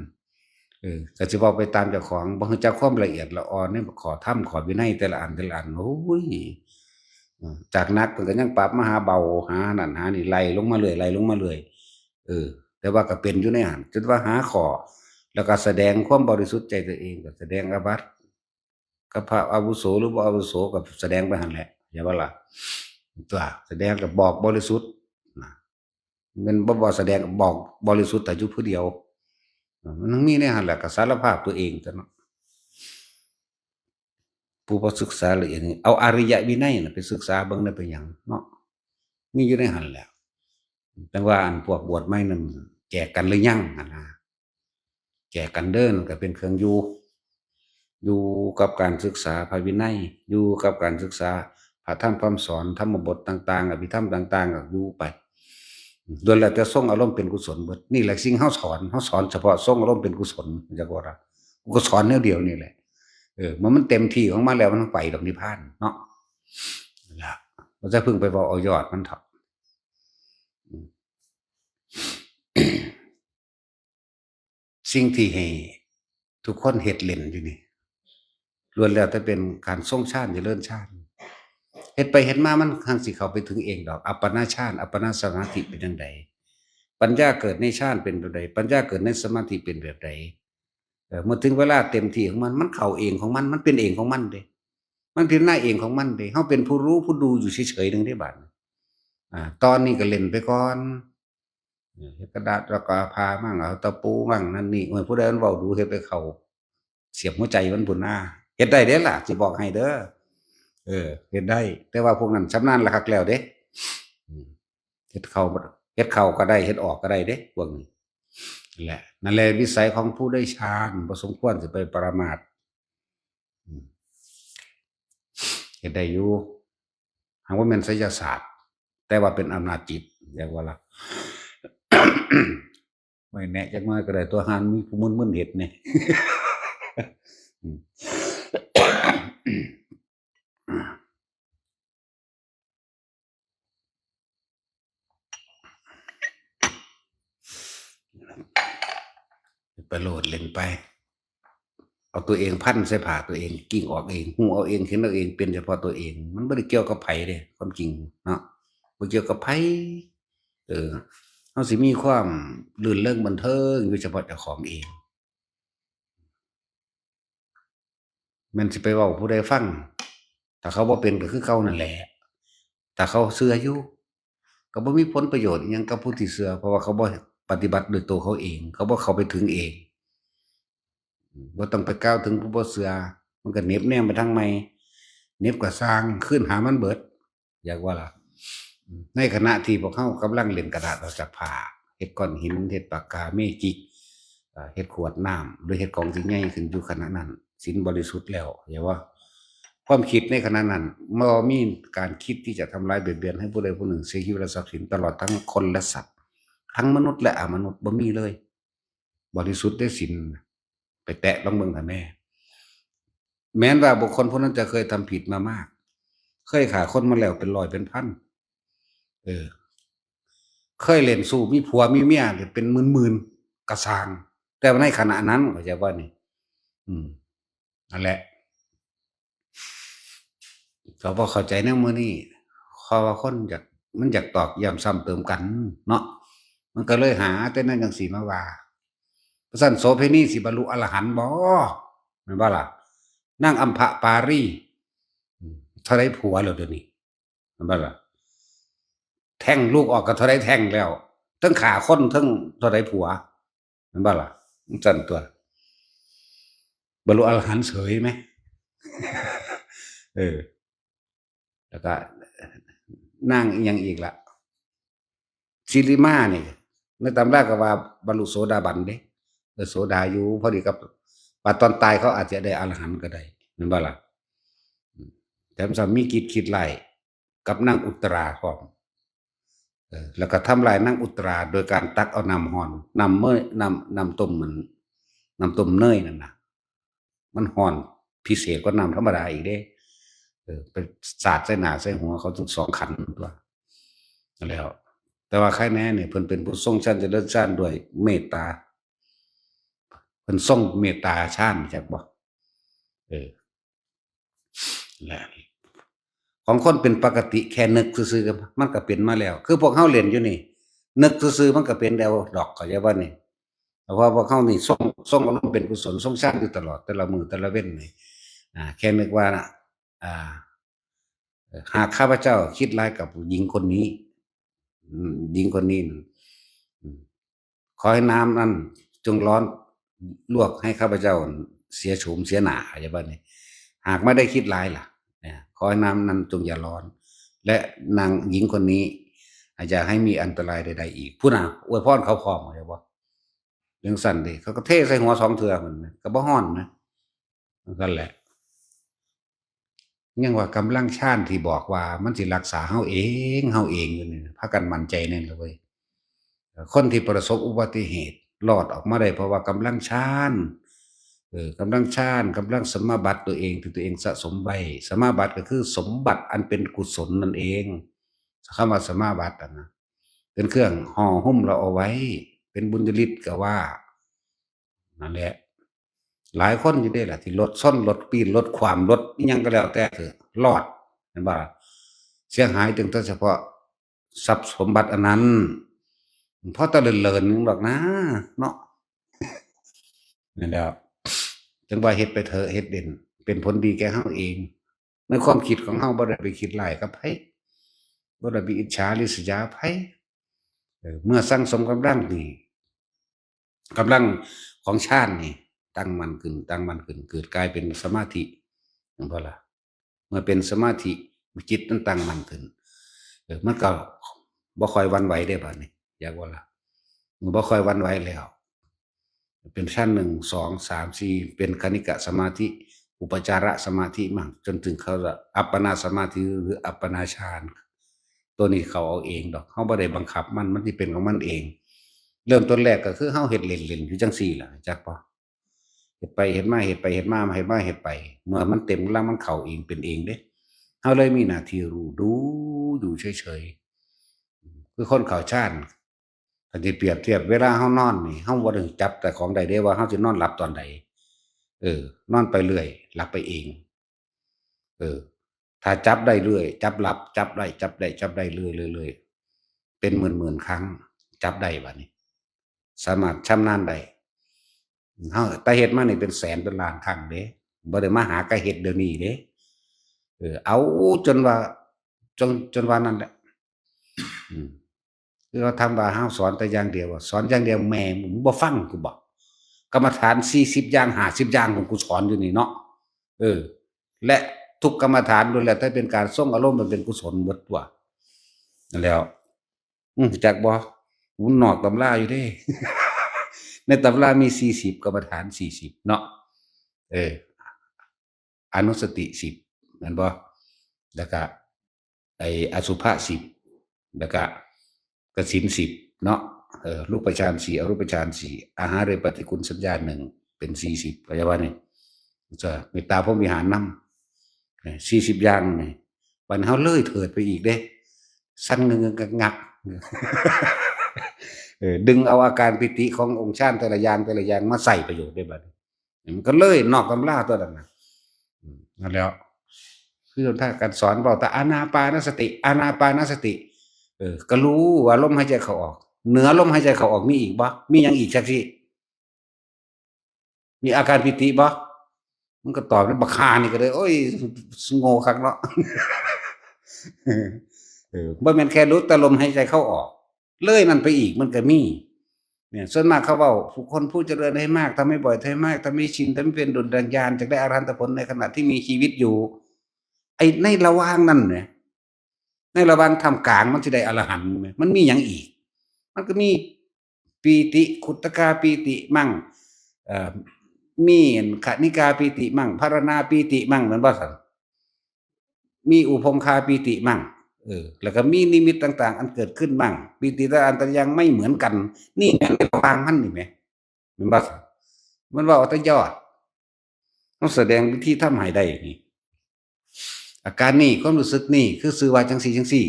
เออ ก็สิเว้าไปตามเจ้าของ บ่รู้จักความละเอียดละอ่อนในข้อธรรมข้อวินัยแต่ละอันแต่ละอัน โอ้ย อืม จากหนักเพิ่นก็ยังปรับมาหาเบา หานั่นหานี่ ไล่ลงมาเรื่อย ไล่ลงมาเรื่อย เออ แต่ว่าก็เป็นอยู่ในหั้น จนว่าหาข้อ แล้วก็แสดงความบริสุทธิ์ใจตัวเอง ก็แสดงอาบัติ กับพระอาวุโสหรือบ่อาวุโสก็แสดงไปหั้นแหละ อย่าว่าล่ะ ตัวแสดงก็บอกบริสุทธิ์นะ แม่นบ่ บ่แสดงก็บอกบริสุทธิ์แต่อยู่ผู้เดียว มันมีในหั้นแหละ ก็สารภาพตัวเองตัวเนาะ ผู้บ่ศึกษาละเอียดนี่ เอาอริยวินัยน่ะไปศึกษาเบิ่งได้เป็นหยังเนาะ มีอยู่ในหั้นแหละ แต่ว่าอันพวกบวชใหม่นั่นแจกกันหรือยังหั่นนะ แจกกันเด้อ นั่นก็เป็นเครื่องอยู่ อยู่กับการศึกษาพระวินัย อยู่กับการศึกษาพระธรรมคำสอน ธรรมบทต่างๆ อภิธรรมต่างๆ ก็อยู่ไป ล้วนแล้วแต่ทรงอารมณ์เป็นกุศลเบิด นี่แหละสิ่งเฮาสอน เฮาสอนเฉพาะทรงอารมณ์เป็นกุศล จักว่าล่ะ กูก็สอนแนวเดียวนี่แหละ เออ มัน มันเต็มที่ของมันแล้ว มันไปดอกนิพพานเนาะ นั่นล่ะ บ่จะเพิ่งไปเว้าเอายอดมันเถาะ อืม สิ่งที่ให้ทุกคนเฮ็ดเล่นอยู่นี่ ล้วนแล้วแต่เป็นการทรงฌาน เจริญฌาน เฮ็ดไปเฮ็ดมามันหังสิเข้าไปถึงเองดอก อัปปนาฌาน อัปปนาสมาธิเป็นจั่งใด ปัญญาเกิดในฌานเป็นแบบใด ปัญญาเกิดในสมาธิเป็นแบบใด เออ เมื่อถึงเวลาเต็มที่ของมัน มันเข้าเองของมัน มันเป็นเองของมันเด้ มันพิจารณาเองของมันเด้ เฮาเป็นผู้รู้ผู้ดูอยู่เฉยๆ หนึ่งเด้บาดนี้ อ่า ตอนนี้ก็เล่นไปก่อน เออ เฮ็ดกระดาษแล้วก็เอาผ้ามั่ง เอาตะปูมั่ง นั่นนี่ โอ้ย ผู้ใดมันเว้าดู เฮ็ดไปเข้า เสียบหัวใจมันพุ้นนา เฮ็ดได้เด้ล่ะ สิบอกให้เด้อ เออ เฮ็ดได้ แต่ว่าพวกนั้นชำนาญละคักแล้วเด้ อืม เฮ็ดเข้า เฮ็ดเข้าก็ได้ เฮ็ดออกก็ได้เด้ พวกนี้ นั่นแหละ นั่นแหละวิสัยของผู้ได้ฌาน บ่สมควรสิไปประมาท อืม เฮ็ดได้อยู่ หากว่าแม่นไสยศาสตร์ แต่ว่าเป็นอำนาจจิต เรียกว่าล่ะ ไว้แนะจักหน่อยก็ได้ ตัวหานมีผู้มึนๆ เฮ็ดแหน่ อืม ไปโลดเล่นไป เอาตัวเองพันใส่ผ้าตัวเอง กิ่งออกเอง ฮู้เอาเอง เห็นเอาเอง เป็นเฉพาะตัวเอง มันบ่ได้เกี่ยวกับไผเด้ ความจริงเนาะ บ่เกี่ยวกับไผ เออ เฮาสิมีความรื่นเริงบันเทิงอยู่เฉพาะเจ้าของเอง แม่นสิไปเว้าผู้ใดฟัง ถ้าเขาบ่เป็นก็คือเก่านั่นแหละ ถ้าเขาเชื่ออยู่ ก็บ่มีผลประโยชน์อิหยังกับผู้ที่เชื่อ เพราะว่าเขาบ่ปฏิบัติด้วยตัวเขาเอง เขาบ่เข้าไปถึงเอง บ่ต้องไปกล่าวถึงผู้บ่เชื่อ มันก็เหน็บแนมไปทางใหม่ เหน็บก็ซ่าง คืนหามันเบิด อยากว่าล่ะ ในขณะที่พวกเขากำลังเล่นกระดาษออกจากผ้า เฮ็ดก้อนหิน เฮ็ดปากกาเมจิก เอ่อ เฮ็ดขวดน้ำ หรือเฮ็ดของที่ใหญ่ขึ้นอยู่ขณะนั้น ศีลบริสุทธิ์แล้ว อย่าว่า ความคิดในขณะนั้น บ่มีการคิดที่จะทำร้ายเบียดเบียนให้ผู้ใดผู้หนึ่งเสียชีวิตและทรัพย์สิน ตลอดทั้งคนและสัตว์ ทั้งมนุษย์และอมนุษย์ บ่มีเลย บริสุทธิ์ได้ศีล ไปแตะลองเบิ่งค่ะแม่ แม้นว่าบุคคลผู้นั้นจะเคยทำผิดมามาก เคยฆ่าคนมาแล้วเป็นร้อยเป็นพัน เออ เคยเล่นชู้ มีผัวมีเมียเป็นหมื่นๆ กะซ่าง แต่ว่าในขณะนั้น เข้าใจบ่นี่ อืม นั่นแหละ ก็บ่เข้าใจแนวมื้อนี้ เพราะว่าคนอยาก มันอยากตอกย้ำซ้ำเติมกันเนาะ มันก็เลยหาแต่แนวจั่งซี้มาว่า ว่าซั่น โสเภณีสิบรรลุอรหันต์บ่ แม่นบ่ล่ะ นางอัมพปารี อืม เท่าใดผัวแล้วเดี๋ยวนี้ แม่นบ่ล่ะ แท้งลูกออกก็เท่าใดแท้งแล้ว ทั้งฆ่าคน ทั้งเท่าใดผัว แม่นบ่ล่ะ จั่งซั่นตั๊ว บรรลุอรหันต์เฉยไหม เออ แล้วก็นางอีหยังอีกล่ะ สิริมานี่ ในตำราก็ว่าบรรลุโสดาบันเด้ เออ โสดาอยู่ พอดีกับว่าตอนตายเขาอาจจะได้อรหันต์ก็ได้ แม่นบ่ล่ะ แต่มันจะมีกิจคิดไล่กับนางอุตราพร้อม เออ แล้วก็ทำลายนางอุตราโดยการตักเอาน้ำร้อน น้ำเมย น้ำ น้ำต้มมัน น้ำต้มเนยนั่นน่ะ มันร้อนพิเศษกว่าน้ำธรรมดาอีกเด้ เออ ไปสาดใส่หน้าใส่หัวเขาทั้งสองขันตั๊ว แล้ว แต่ว่าใครแน่เนี่ย เพิ่นเป็นผู้ทรงฌานเจริญฌานด้วยเมตตา เพิ่นทรงเมตตาฌาน จักบ่ เออ และ ของคนเป็นปกติแค่นึกซื่อๆ มันก็เป็นมาแล้ว คือพวกเฮาเล่นอยู่นี่ นึกซื่อๆ มันก็เป็นแล้วดอก เข้าใจบ่นี่ เพราะว่าพวกเฮานี่ทรง ทรงอารมณ์เป็นกุศล ทรงฌานอยู่ตลอด แต่ละมื้อแต่ละเว็นนี่ อ่า แค่นึกว่า อ่า หากข้าพเจ้าคิดร้ายกับหญิงคนนี้ อืม หญิงคนนี้ อืม ขอให้น้ำนั้นจงร้อนลวกให้ข้าพเจ้าเสียโฉมเสียหน้า เข้าใจบ่นี่ หากไม่ได้คิดร้ายล่ะ เนี่ย ขอให้น้ำนั้นจงอย่าร้อน และนางหญิงคนนี้ อย่าให้มีอันตรายใดๆ อีก พู้นน่ะ อวยพรเขาพร้อม เข้าใจบ่ จั่งซั้นเด้ เขาก็เทใส่หัวสองเทื่อ มันก็บ่ฮ้อนนะ นั่นแหละ ยังว่ากำลังฌานที่บอกว่ามันสิรักษาเฮาเอง เฮาเองอยู่นี่ พากันมั่นใจแน่นเลยเว้ย คนที่ประสบอุบัติเหตุรอดออกมาได้ เพราะว่ากำลังฌาน เออ กำลังฌาน กำลังสมาบัติตัวเองที่ตัวเองสะสมไว้ สมาบัติก็คือสมบัติอันเป็นกุศลนั่นเอง คำว่าสมาบัติอะนะ เป็นเครื่องห่อหุ้มเราเอาไว้ เป็นบุญญาฤทธิ์ก็ว่า นั่นแหละ หลายคนอยู่เด้ล่ะ ที่รถชน รถปีน รถคว่ำ รถอิหยังก็แล้วแต่เถอะ รอด เห็นบ่ล่ะ เสียหายตั้งแต่เฉพาะทรัพย์สมบัติอันนั้น เพราะแต่เลินๆ นึงดอกนะ เนาะ นั่นแหละ จั่งว่าเฮ็ดไปเถอะ เฮ็ดเด่น เป็นผลดีแก่เฮาเอง ในความคิดของเฮาบ่ได้ไปคิดร้ายกับไผ บ่ได้ไปอิจฉาริษยาไผ เออ เมื่อสั่งสมกำลังนี่ กำลังของฌานนี่ ตั้งมั่นขึ้น ตั้งมั่นขึ้น เกิดกลายเป็นสมาธิ เห็นบ่ล่ะ เมื่อเป็นสมาธิ จิตมันตั้งมั่นขึ้น เออ มันก็บ่ค่อยหวั่นไหวเด้ บัดนี้ อยากว่าล่ะ มันบ่ค่อยหวั่นไหวแล้ว เป็นฌานหนึ่ง สอง สาม สี่ เป็นคณิกะสมาธิ อุปจารสมาธิมั่ง จนถึงเขาว่าอัปปนาสมาธิหรืออัปปนาฌาน ตัวนี้เขาเอาเองดอก เฮาบ่ได้บังคับมัน มันสิเป็นของมันเอง เริ่มต้นแรกก็คือเฮาเฮ็ดเล่นๆ อยู่จั่งซี่ล่ะ จักบ่ เฮ็ดไปเฮ็ดมา เฮ็ดไปเฮ็ดมา เฮ็ดมาเฮ็ดไป เมื่อมันเต็มกำลังมันเข้าเองเป็นเองเด้ เฮาเลยมีหน้าที่รู้ ดูอยู่เฉยๆ คือคนเข้าฌาน ถ้าสิเปรียบเทียบเวลาเฮานอนนี่ เฮาบ่ได้จับแต่ของใดเด้ว่าเฮาสินอนหลับตอนใด เออ นอนไปเรื่อย หลับไปเอง เออ ถ้าจับได้เรื่อย จับหลับ จับได้ จับได้ จับได้เรื่อยๆ เรื่อยๆ เป็นหมื่นๆ ครั้ง จับได้บัดนี้ สามารถชำนาญได้ เฮา แต่เฮ็ดมานี่เป็นแสนเป็นล้านครั้งเด้ บ่ได้มาหากะเฮ็ดเดี๋ยวนี้เด้ เออ เอาจนว่า จน จนว่านั่นแหละ อืม คือเขาถามว่า เฮาสอนแต่อย่างเดียวบ่ สอนอย่างเดียว แม่มึงบ่ฟังกูบ่ กรรมฐานสี่สิบอย่าง ห้าสิบอย่างของกูสอนอยู่นี่เนาะ เออ และทุกกรรมฐานล้วนแล้วแต่เป็นการทรงอารมณ์มันเป็นกุศลหมดตัว นั่นแหล้ว อืม จักบ่ มันนอกตำราอยู่เด้ ในตำรามีสี่สิบ กรรมฐานสี่สิบเนาะ เออ อนุสติสิบ แม่นบ่ แล้วก็ ไอ้อสุภะสิบ แล้วก็กสิณสิบเนาะ เออ รูปฌานสี่ อรูปฌานสี่ อาหาเรปฏิกูลสัญญาหนึ่ง เป็นสี่สิบ เข้าใจบ่นี่ จะเมตตาพรหมวิหารนำ เออ สี่สิบอย่างนี่ บัดเฮาเลยเถิดไปอีกเด้ สั่นเงึงงักงัก เออ ดึงเอาอาการปีติขององค์ฌานแต่ละอย่างแต่ละอย่างมาใส่ประโยชน์ได้บัดนี้ มันก็เลยนอกตำราตัวนั้นน่ะ อืม นั่นแหล้ว คือถ้าการสอนเว้าแต่อานาปานสติ อานาปานสติ เออ ก็รู้ว่าลมหายใจเข้าออก เหนือลมหายใจเข้าออกมีอีกบ่ มีหยังอีกจักซี่ มีอาการปีติบ่ มันก็ตอบแล้ว บักห่านี่ก็เลย โอ้ย โง่คักเนาะ เออ บ่แม่นแค่รู้แต่ลมหายใจเข้าออก เลยนั่นไปอีกมันก็มี เนี่ย ส่วนมากเขาเว้า ผู้คนผู้เจริญให้มาก ทำให้บ่อย ทำให้มาก ทำให้ชิน ทำให้เป็นดุจดังญาณ จะได้อรหันตผลในขณะที่มีชีวิตอยู่ ไอ้ในระหว่างนั้นเนี่ย ในระหว่างท่ามกลางมันสิได้อรหันต์ไหม มันมีหยังอีก มันก็มีปีติ ขุตตกาปีติมั่ง เอ่อ มีขณิกาปีติมั่ง พารณาปีติมั่ง แม่นบ่ซั่น มีอุพงคาปีติมั่ง เออ แล้วก็มีนิมิตต่างๆ อันเกิดขึ้นมั่ง ปีติแต่ละอันแต่ละอย่างไม่เหมือนกัน นี่แม่นระหว่างมันนี่แหม แม่นบ่ซั่น มันเว้าแต่ยอด มันแสดงวิธีทำให้ได้นี่ อาการนี่ ความรู้สึกนี่ คือชื่อว่าจังซี่จังซี่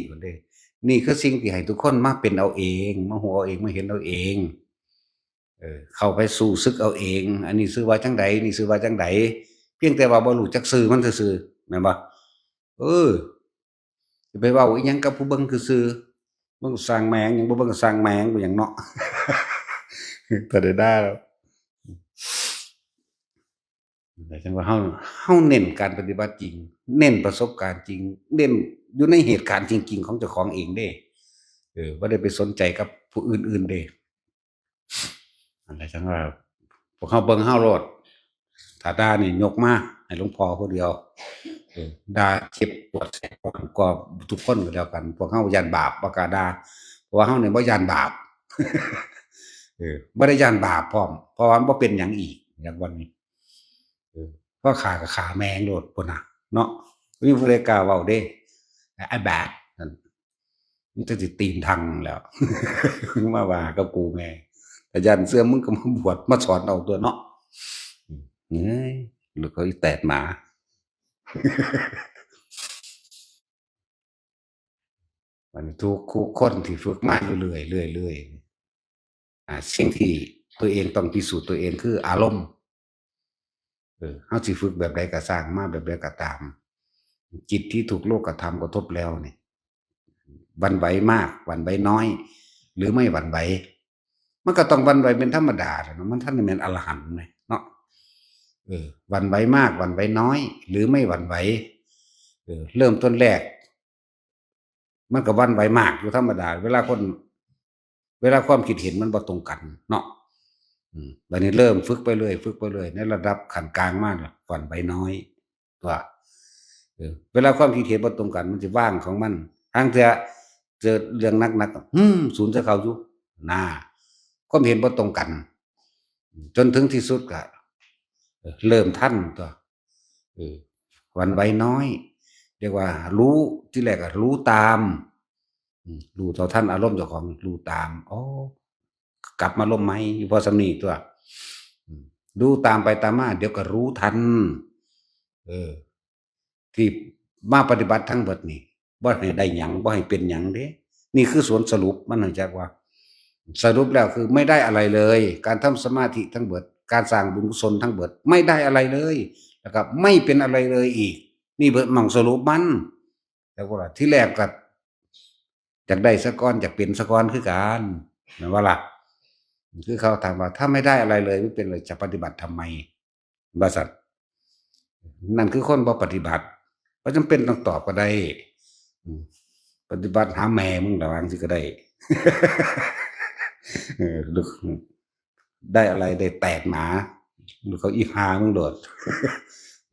นี่คือสิ่งที่ให้ทุกคนมาเป็นเอาเอง มาฮู้เอาเอง มาเห็นเอาเอง เออ เข้าไปสู่ศึกเอาเอง อันนี้ชื่อว่าจังใด นี่ชื่อว่าจังใด เพียงแต่ว่าบ่รู้จักชื่อมันซื่อๆ แม่นบ่ เออ สิไปเว้าอีหยังกับผู้เบิ่งซื่อๆ เบิ่งสร้างแม่งหยัง บ่เบิ่งสร้างแม่งบ่หยังเนาะ ถ้าได้ด่าแล้ว แต่จังว่าเฮา เฮาเน้นการปฏิบัติจริง เน้นประสบการณ์จริง เน้นอยู่ในเหตุการณ์จริงๆ ของเจ้าของเองเด้ เออ บ่ได้ไปสนใจกับผู้อื่นๆ เด้ อันใดจังว่า พวกเฮาเบิ่งเฮาโลด ถ้าด่านี่ยกมาให้หลวงพ่อผู้เดียว เออ ด่าเจ็บปวดแสบปวดก็ทุกคนก็แล้วกัน พวกเฮาย้านบาป บ่กล้าด่า เพราะว่าเฮานี่บ่ย้านบาป เออ บ่ได้ย้านบาปพร้อม เพราะว่ามันบ่เป็นหยังอีก อย่างวันนี้ เออ พอฆ่าก็ฆ่าแม่งโลดพุ้นน่ะ เนาะ บ่มีผู้ใดกล้าเว้าเด้ ไอ้บาปนั่น มันจะสิตีนทังแล้ว มาว่ากับกูแม่ ถ้าย้านเสื่อมมึงก็มาบวชมาสอนเอาตัวเนาะ เฮ้ย หรือเขาอีแตดหมา มันทุกคู่คนที่ฝึกมาอยู่เรื่อยๆ เรื่อยๆ อ่า สิ่งที่ตัวเองต้องพิสูจน์ตัวเองคืออารมณ์ เออ เฮาสิฝึกแบบใดก็ซ่าง มาแบบใดก็ตาม จิตที่ถูกโลกธรรมกระทบแล้วนี่ หวั่นไหวมาก หวั่นไหวน้อย หรือไม่หวั่นไหว มันก็ต้องหวั่นไหวเป็นธรรมดาแหละเนาะ มันทันได้แม่นอรหันต์ไหมเนาะ เออ หวั่นไหวมาก หวั่นไหวน้อย หรือไม่หวั่นไหว เออ เริ่มต้นแรก มันก็หวั่นไหวมากอยู่ธรรมดา เวลาคน เวลาความคิดเห็นมันบ่ตรงกันเนาะ อืม บัดนี้เริ่มฝึกไปเรื่อย ฝึกไปเรื่อย ในระดับขั้นกลางมาเนี่ยหวั่นไหวน้อย ตัว เออ เวลาความคิดเห็นบ่ตรงกัน มันสิว่างของมัน ทางเทื่อเจอเรื่องหนักๆ อืม สูนใส่เขาอยู่ น่า ความเห็นบ่ตรงกัน จนถึงที่สุดก็ เออ เริ่มทันตัว เออ หวั่นไหวน้อย เรียกว่ารู้ ที่แรกก็รู้ตาม อืม รู้เท่าทันอารมณ์เจ้าของ รู้ตาม อ๋อ กลับมาลมใหม่ อยู่พอสำนีตัว อืม รู้ตามไปตามมา เดี๋ยวก็รู้ทัน เออ ที่มาปฏิบัติทั้งเบิดนี่ บ่ให้ได้หยัง บ่ให้เป็นหยังเด้ นี่คือสวนสรุป มันให้จักว่า สรุปแล้วคือไม่ได้อะไรเลย การทำสมาธิทั้งเบิด การสร้างบุญกุศลทั้งเบิด ไม่ได้อะไรเลย แล้วก็ไม่เป็นอะไรเลยอีก นี่เบิดหม่องสรุปมัน แล้วก็ว่าที่แรกก็อยากได้ซะก่อน อยากเป็นซะก่อนคือกัน แม่นบ่ล่ะ คือเขาถามว่า ถ้าไม่ได้อะไรเลย ไม่เป็นเลย จะปฏิบัติทำไม ว่าซั่น นั่นคือคนบ่ปฏิบัติ บ่จำเป็นต้องตอบก็ได้ อืม ปฏิบัติหาแม่มึงล่ะ ว่าจั่งซี้ก็ได้ เออ ลูก ได้อะไร ได้แตดหมา ลูกเขาอีหามึงโลด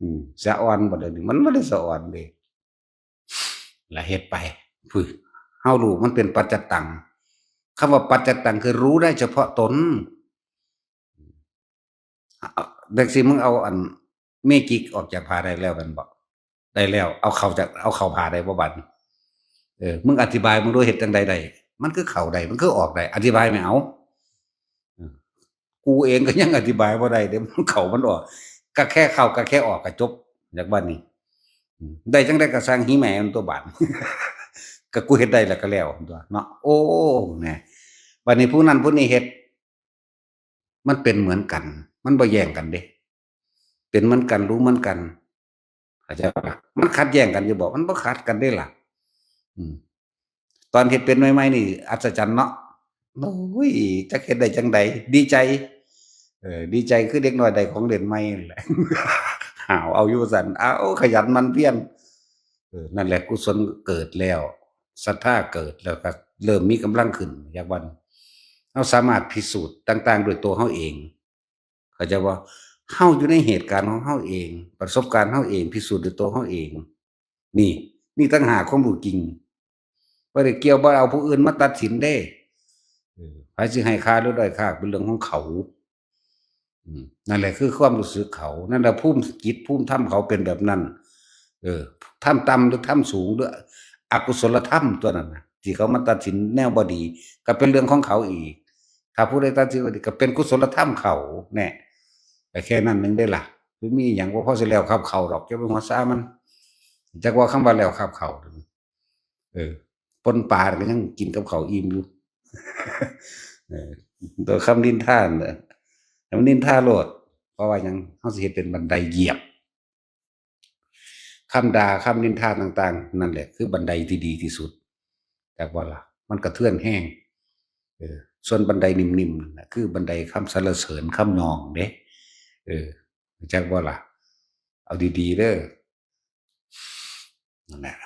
อืม สะอ่อนบ่ได้ มันบ่ได้สะอ่อนเด้ และเฮ็ดไป พุ้น เฮารู้มันเป็นปัจจตัง คำว่าปัจจตังคือรู้ได้เฉพาะตน เอา จั่งซี้มึงเอาอันเมจิกออกจากผ้าได้แล้วแม่นบ่ ได้แล้ว เอาเข้าจาก เอาเข้าผ้าได้บ่บัดนี้ เออ มึงอธิบายมึงดูเฮ็ดจั่งใดได้ มันคือเข้าได้ มันคือออกได้ อธิบายแม่เอา เออ กูเองก็ยังอธิบายบ่ได้เด้ มันเข้ามันออก ก็แค่เข้าก็แค่ออกก็จบ จากบัดนี้ อืม ได้จั่งใดก็ซ่าง หีแม่มันตัวบาด ก็กูเฮ็ดได้แล้วก็แล้วตัวเนาะ โอ้ แหม บัดนี้ผู้นั้นผู้นี้เฮ็ด มันเป็นเหมือนกัน มันบ่แย่งกันเด้ เป็นเหมือนกัน รู้เหมือนกัน เข้าใจปะ มันขัดแย้งกันอยู่บ่ มันบ่ขัดกันเด้ล่ะ อืม ตอนเฮ็ดเป็นใหม่ๆนี่อัศจรรย์เนาะ โอ้ย จักเฮ็ดได้จั่งใด ดีใจ เออ ดีใจคือเด็กน้อยได้ของเล่นใหม่นั่นแหละ หาวเอาอยู่ซั่น เอา ขยันหมั่นเพียร เออ นั่นแหละ กุศลเกิดแล้ว ศรัทธาเกิดแล้วก็เริ่มมีกำลังขึ้น อยากวัน เฮาสามารถพิสูจน์ต่างๆด้วยตัวเฮาเอง เข้าใจบ่ เฮาอยู่ในเหตุการณ์ของเฮาเอง ประสบการณ์เฮาเอง พิสูจน์ด้วยตัวเฮาเอง นี่ นี่ต่างหากความรู้จริง บ่ได้เกี่ยว บ่เอาผู้อื่นมาตัดสินเด้ เออ ไผสิให้ค่าหรือด้อยค่าเป็นเรื่องของเขา อืม นั่นแหละคือความรู้สึกเขา นั่นแหละภูมิจิตภูมิธรรมเขาเป็นแบบนั้น เออ ธรรมต่ำหรือธรรมสูงหรืออกุศลธรรมตัวนั้นน่ะ ที่เขามาตัดสินแนวบ่ดี ก็เป็นเรื่องของเขาอีก ถ้าผู้ใดตัดสินว่าดี ก็เป็นกุศลธรรมเขา แน่ ก็แค่นั้นหนึ่งเด้ล่ะ คือมีหยังบ่พอสิแล้วครับเขาดอก จะไปหัวซามัน จักว่าคำว่าแล้วครับเขา เออ ป่นปลาก็ยังกินกับเขาอิ่มอยู่ เออ ตัวคำนินทาน่ะ ให้มันนินทาโลด เพราะว่าหยัง เฮาสิเฮ็ดเป็นบันไดเหยียบ คำด่า คำนินทาต่างๆ นั่นแหละคือบันไดที่ดีที่สุด จักบ่ล่ะ มันกระเทือนแฮง เออ ส่วนบันไดนิ่มๆ นั่นน่ะ คือบันไดคำสรรเสริญ คำยองเด้ เออ จักบ่ล่ะ เอาดีๆ เด้อ นั่นแหละ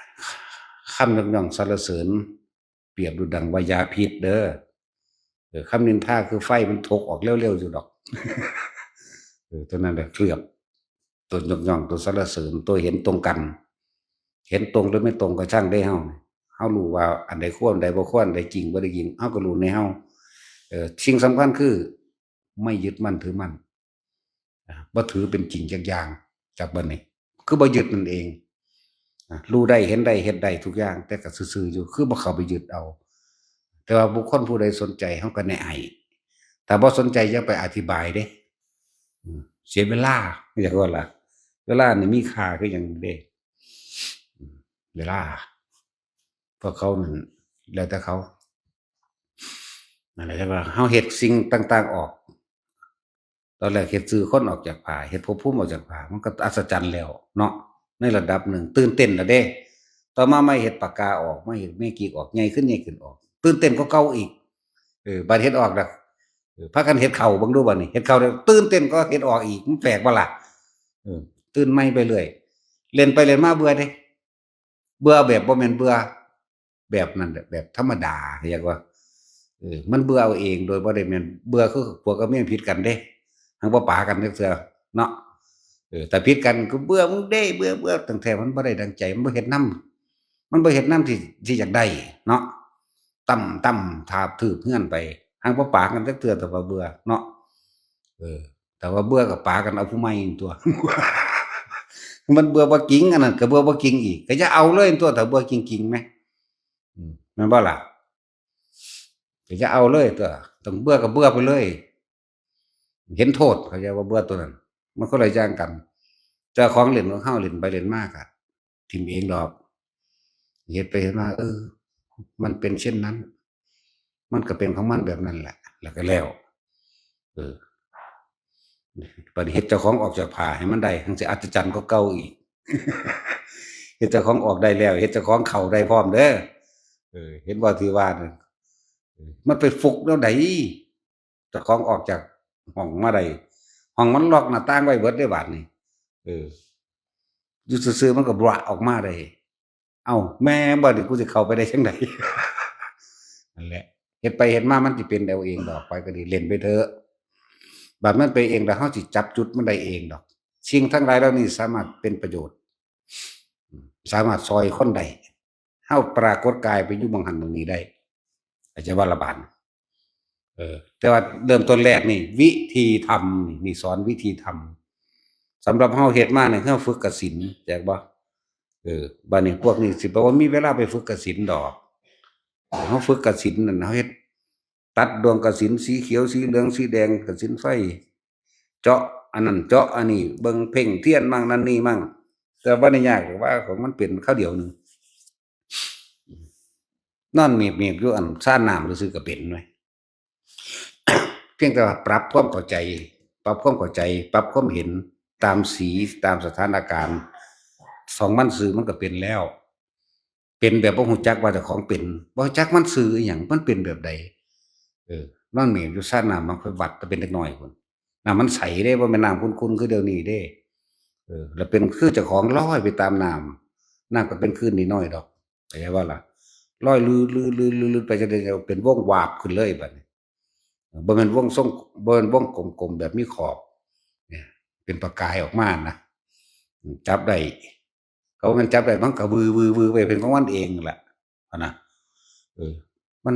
คำยกย่องสรรเสริญ เปรียบดูดังว่ายาพิษเด้อ เออ คำนินทาคือไฟมันถกออกเร็วๆ อยู่ดอก เออ เท่านั้นแหละ เคลือบ ตัวยกย่อง ตัวสรรเสริญ ตัวเห็นตรงกัน เห็นตรงหรือไม่ตรงก็ช่างได้เฮา เฮารู้ว่าอันใดควร อันใดบ่ควร อันใดจริงบ่ได้จริง เฮาก็รู้ในเฮา เออ สิ่งสำคัญคือ ไม่ยึดมั่นถือมั่น อ่ะ บ่ถือเป็นจริงจักอย่าง จากบัดนี้ คือบ่ยึดนั่นเอง อ่ะ รู้ได้ เห็นได้ เฮ็ดได้ทุกอย่าง แต่ก็ซื่อๆ อยู่ คือบ่เข้าไปยึดเอา แต่ว่าบุคคลผู้ใดสนใจ เฮาก็แนะให้ ถ้าบ่สนใจอย่าไปอธิบายเด้ อืม เสียเวลา อยากว่าล่ะ เวลานี่มีค่าคือหยังเด้ อืม เวลา พวกเขานั่น แล้วแต่เขา นั่นแหละ แต่ว่าเฮาเฮ็ดสิ่งต่างๆ ออก ตอนแรกเฮ็ดชื่อคนออกจากผ้า เฮ็ดภพภูมิออกจากผ้า มันก็อัศจรรย์แล้วเนาะ ในระดับหนึ่ง ตื่นเต้นแล้วเด้ ต่อมามาเฮ็ดปากกาออก มาเฮ็ดเมจิกออก ใหญ่ขึ้น ใหญ่ขึ้นออก ตื่นเต้นกว่าเก่าอีก เออ บัดเฮ็ดออกแล้ว เออ พากันเฮ็ดเข้าเบิ่งดูบัดนี้ เฮ็ดเข้าแล้วตื่นเต้นกว่าเฮ็ดออกอีก มันแปลกบ่ล่ะ เออ ตื่นใหม่ไปเรื่อย เล่นไปเล่นมาเบื่อเด้ เบื่อแบบบ่แม่นเบื่อแบบนั่นแหละ แบบธรรมดา เรียกว่า เออ มันเบื่อเอาเอง โดยบ่ได้แม่น เบื่อคือผัวกับเมียผิดกันเด้ หังบ่ปากันจักเทื่อเนาะ เออ แต่ผิดกันก็เบื่อมึงเด้ เบื่อ เบื่อ ตั้งแต่มันบ่ได้ดังใจ มันบ่เฮ็ดนำ มันบ่เฮ็ดนำที่ ที่อยากได้เนาะ ต่ำ ต่ำ ทาบทืบเฮือนไป หังบ่ปากันจักเทื่อ แต่ว่าเบื่อเนาะ เออ แต่ว่าเบื่อก็ปากันเอาผู้ใหม่ตัว มันเบื่อบ่จริง อันนั้นก็เบื่อบ่จริงอีก ก็อย่าเอาเลยตัว ถ้าเบื่อจริงๆ แหม อืม แม่นบ่ล่ะ ก็อย่าเอาเลยตัว ต้องเบื่อก็เบื่อไปเลย เห็นโทษ เข้าใจว่าเบื่อตัวนั้น มันคนละอย่างกัน เจ้าของเล่นของเฮาเล่นไปเล่นมาก็ถิ่มเองดอก เฮ็ดไปเฮ็ดมา เออ มันเป็นเช่นนั้น มันก็เป็นของมันแบบนั้นแหละ แล้วก็แล้ว เออ บัดนี้เฮ็ดเจ้าของออกจากผ้าให้มันได้ หังสิอัศจรรย์กว่าเก่าอีก เฮ็ดเจ้าของออกได้แล้ว เฮ็ดเจ้าของเข้าได้พร้อมเด้อ เออ เห็นบ่ที่ว่านั่น เออ มันไปฟุกแนวใด เจ้าของออกจากห้องมาได้ ห้องมันล็อกหน้าต่างไว้เบิดเด้บาดนี้ เออ อยู่ซื่อๆ มันก็บะออกมาได้ เอ้า แม่ บัดนี้กูสิเข้าไปได้จั่งใด นั่นแหละ เฮ็ดไปเฮ็ดมามันสิเป็นเอาเองดอก ไปก็ดี เล่นไปเถอะ บัดมันไปเองแล้ว เฮาสิจับจุดมันได้เองดอก สิ่งทั้งหลายเหล่านี้สามารถเป็นประโยชน์ สามารถซอยคนได้ เฮาปรากฏกายไปอยู่หม่องหั้นหม่องนี้ได้ อาจจะว่าละบาด เออ แต่ว่าเริ่มต้นแรกนี่ วิธีทำนี่ นี่สอนวิธีทำ สำหรับเฮาเฮ็ดมาเนี่ย เฮาฝึกกสิณ แจกบ่ เออ บัดนี้พวกนี้สิบอกว่ามีเวลาไปฝึกกสิณดอก เฮาฝึกกสิณนั่น เฮาเฮ็ด ตัดดวงกสิณ สีเขียว สีเหลือง สีแดง กสิณไฟ เจาะอันนั้น เจาะอันนี้ เบิ่งเพ่งเทียนมั่งนั่นนี่มั่ง แต่บ่ได้ยากหรอกว่าของมันเป็นคราวเดียวหนึ่ง นอนเมียบๆ อยู่อันซ่าน้ำซื่อๆ ก็เป็นเว้ย เพียงแต่ว่าปรับความเข้าใจ ปรับความเข้าใจ ปรับความเห็นตามสี ตามสถานการณ์ ของมันซื่อมันก็เป็นแล้ว เป็นแบบบ่ฮู้จักว่าเจ้าของเป็น บ่ฮู้จักมันซื่ออีหยัง มันเป็นแบบใด เออ นอนเมียบอยู่ซ่าน้ำ มันค่อยวัดแต่เป็นเด็กน้อยพุ้น น้ำมันใสเด้ บ่แม่นน้ำขุ่นๆ คือเดี๋ยวนี้เด้ เออ แล้วเป็นคือเจ้าของลอยไปตามน้ำ น้ำก็เป็นคลื่นน้อยๆ ดอก เข้าใจบ่ล่ะ ลอยลืดๆๆๆๆ ไปจั่งใด๋ เป็นวงวาบขึ้นเลยบัดนี้ บ่แม่นวงทรง บ่แม่นวงกลมๆ แบบมีขอบ เนี่ย เป็นประกายออกมานะ จับได้ เขาว่ามันจับได้ มันก็วือๆๆ ไปเป็นของมันเองนั่นแหละ หั้นนะ เออ มัน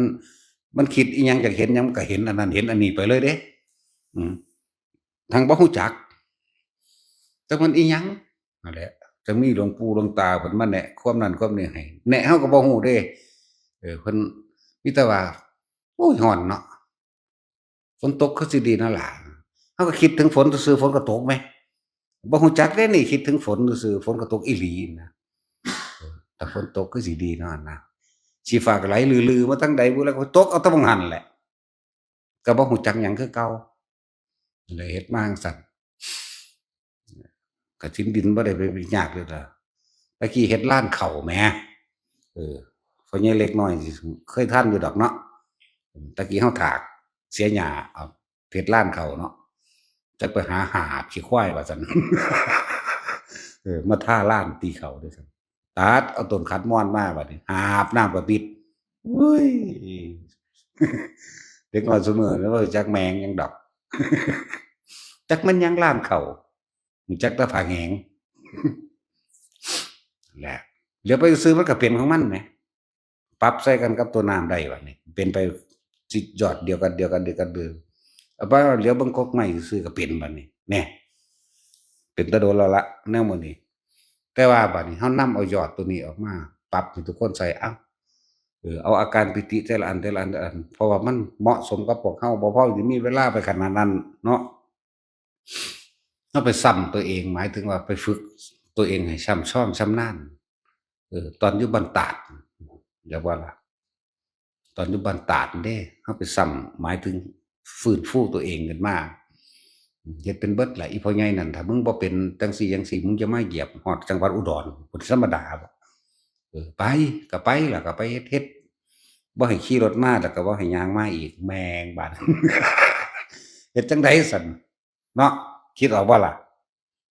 มันคิดอีหยัง อยากเห็นหยัง มันก็เห็นอันนั้น เห็นอันนี้ไปเลยเด้ อืม ทั้งบ่ฮู้จัก แต่มันอีหยัง นั่นแหละ จะมีหลวงปู่หลวงตาเพิ่นมาแนะความนั้นความนี้ให้ แนะเฮาก็บ่ฮู้เด้ เออ เพิ่นมีแต่ว่า โอ้ย ฮ้อนเนาะ ฝนตกคือสิดีเนาะหล่า เฮาก็คิดถึงฝนซื่อๆ ฝนก็ตกแหม บ่ฮู้จักเด้นี่ คิดถึงฝนซื่อๆ ฝนก็ตกอีหลีนะ เออ แต่ฝนตกคือสิดีเนาะนะ สิฟ้าก็ไหลลือๆ มาทางใดบุ แล้วก็ตกเอาแต่หม่องหั้นแหละ ก็บ่ฮู้จักหยังคือเก่า เลยเฮ็ดมาจั่งซั้น กฐินดินบ่ได้ไปยากเลยล่ะ ตะกี้เฮ็ดลานข้าวแหม เออ พ่อใหญ่เล็กน้อยสิเคยทันอยู่ดอกเนาะ ตะกี้เฮาถากเสียหญ้าเอาเฮ็ดลานข้าวเนาะ จักไปหาหาบขี้ควายว่าซั่น เออ มาทาลานตีข้าวเด้อซั่น ตัดเอาต้นขัดมอนมาบัดนี้ หาบน้ำกะปิด อุ้ย เด็กน้อยซุมื้อนี้บ่รู้จักแมงหยังดอก จักแม่นหยังลานข้าว รู้จักแต่ผาแหง แหละ เหลียวไปซื่อมันก็เป็นของมันแหม ปรับใส่กันกับตัวน้ำได้บัดนี้ เป็นไปสิยอดเดียวกัน เดียวกัน เดียวกันเด้อ เอาไปเหลียวเบิ่งกกไม้ซื่อก็เป็นบัดนี้ แน่ เป็นตาโดนแล้วละ แนวมื้อนี้ แต่ว่าบัดนี้เฮานำเอายอดตัวนี้ออกมา ปรับให้ทุกคนใส่ เอ้า เออ เอาอาการปีติแต่ละอัน แต่ละอัน แต่ละอัน เพราะว่ามันเหมาะสมกับพวกเฮา บ่พอสิมีเวลาไปขนาดนั้นเนาะ เฮาไปซ้ำตัวเอง หมายถึงว่าไปฝึกตัวเองให้ช่ำชองชำนาญ เออ ตอนอยู่บ้านตาด เรียกว่าล่ะ ตอนอยู่บ้านตาดเด้ เฮาไปซ้ำ หมายถึงฟื้นฟูตัวเองขึ้นมา เฮ็ดเป็นเบิดล่ะ อีพ่อใหญ่นั่น ถ้ามึงบ่เป็นจังซี่จังซี่ มึงจะมาเหยียบฮอดจังหวัดอุดร บ่ธรรมดาบ่ เออ ไป ก็ไปล่ะ ก็ไปเฮ็ด เฮ็ด บ่ให้ขี่รถมา แล้วก็บ่ให้ย่างมาอีก แม่งบาด เฮ็ดจังใด๋ซั่น เนาะ คิดออกบ่ล่ะ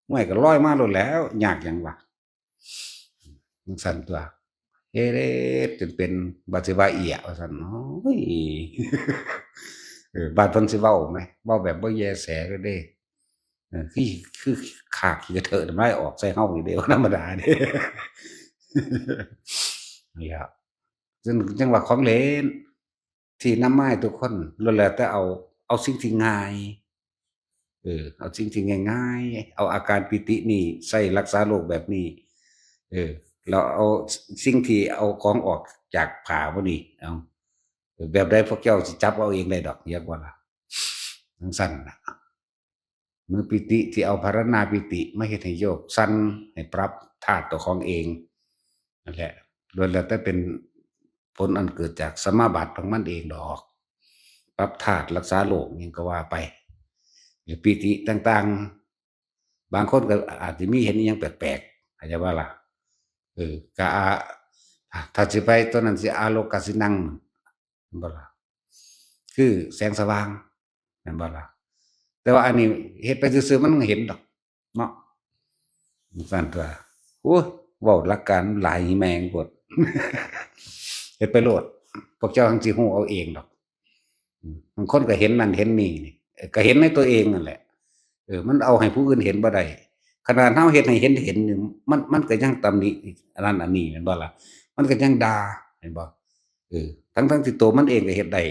ห้วย ก็ลอยมาโลดแหล้ว ยากหยังวะ จั่งซั้นตั่ว เฮ็ดจนเป็น บัดสิว่าเอี้ย ว่าซั่น โอ้ย เออ บาดเพิ่นสิเว้าแหม เว้าแบบบ่แยแสเลยเด้ เออ คือ คือขากขี้กระเทอะน้ำลายออกใส่เฮานี่เด้ บ่ธรรมดาเด้ นั่นแหละ จั่ง จั่งว่าของเล่น ที่นำมาให้ทุกคน ล้วนแล้วแต่เอา เอาสิ่งที่ง่าย เออ เอาสิ่งที่ง่ายๆ เอาอาการปีตินี่ใส่รักษาโรคแบบนี้ เออ แล้วเอาสิ่งที่เอาของออกจากผ้าพวกนี้ เอา เออ แบบใดพวกเจ้าสิจับเอาเองได้ดอก เรียกว่าล่ะ จั่งซั้นน่ะ มือปีติที่เอาพารณาปีติมาเฮ็ดให้โยกสั่น ให้ปรับธาตุตัวของเอง นั่นแหละ ล้วนแล้วแต่เป็นผลอันเกิดจากสมาบัติของมันเองดอก ปรับธาตุรักษาโรคหยังก็ว่าไป หรือปีติต่างๆ บางคนก็อาจจะมีเห็นอิหยังแปลกๆ เข้าใจบ่ล่ะ เออ ก็อา ถ้าสิไปตัวนั้นสิอาโลกาสินัง แม่นบ่ล่ะ คือแสงสว่าง แม่นบ่ล่ะ แต่ว่าอันนี้เฮ็ดไปซื่อๆ มันบ่เห็นดอก เนาะ จั่งซั้นตั่ว โอ้ย เว้าหลักการหลายแม่งโพด เฮ็ดไปโลด พวกเจ้าจั่งสิฮู้เอาเองดอก อืม บางคนก็เห็นนั่นเห็นนี่นี่ เอ่อ ก็เห็นในตัวเองนั่นแหละ เออ มันเอาให้ผู้อื่นเห็นบ่ได้ ขนาดเฮาเฮ็ดให้เห็น เห็นนี่ มัน มันก็ยังตำหนิอันนั้นอันนี้ แม่นบ่ล่ะ มันก็ยังด่า แม่นบ่ เออ ทั้งๆ ที่ตัวมันเองก็เฮ็ดได้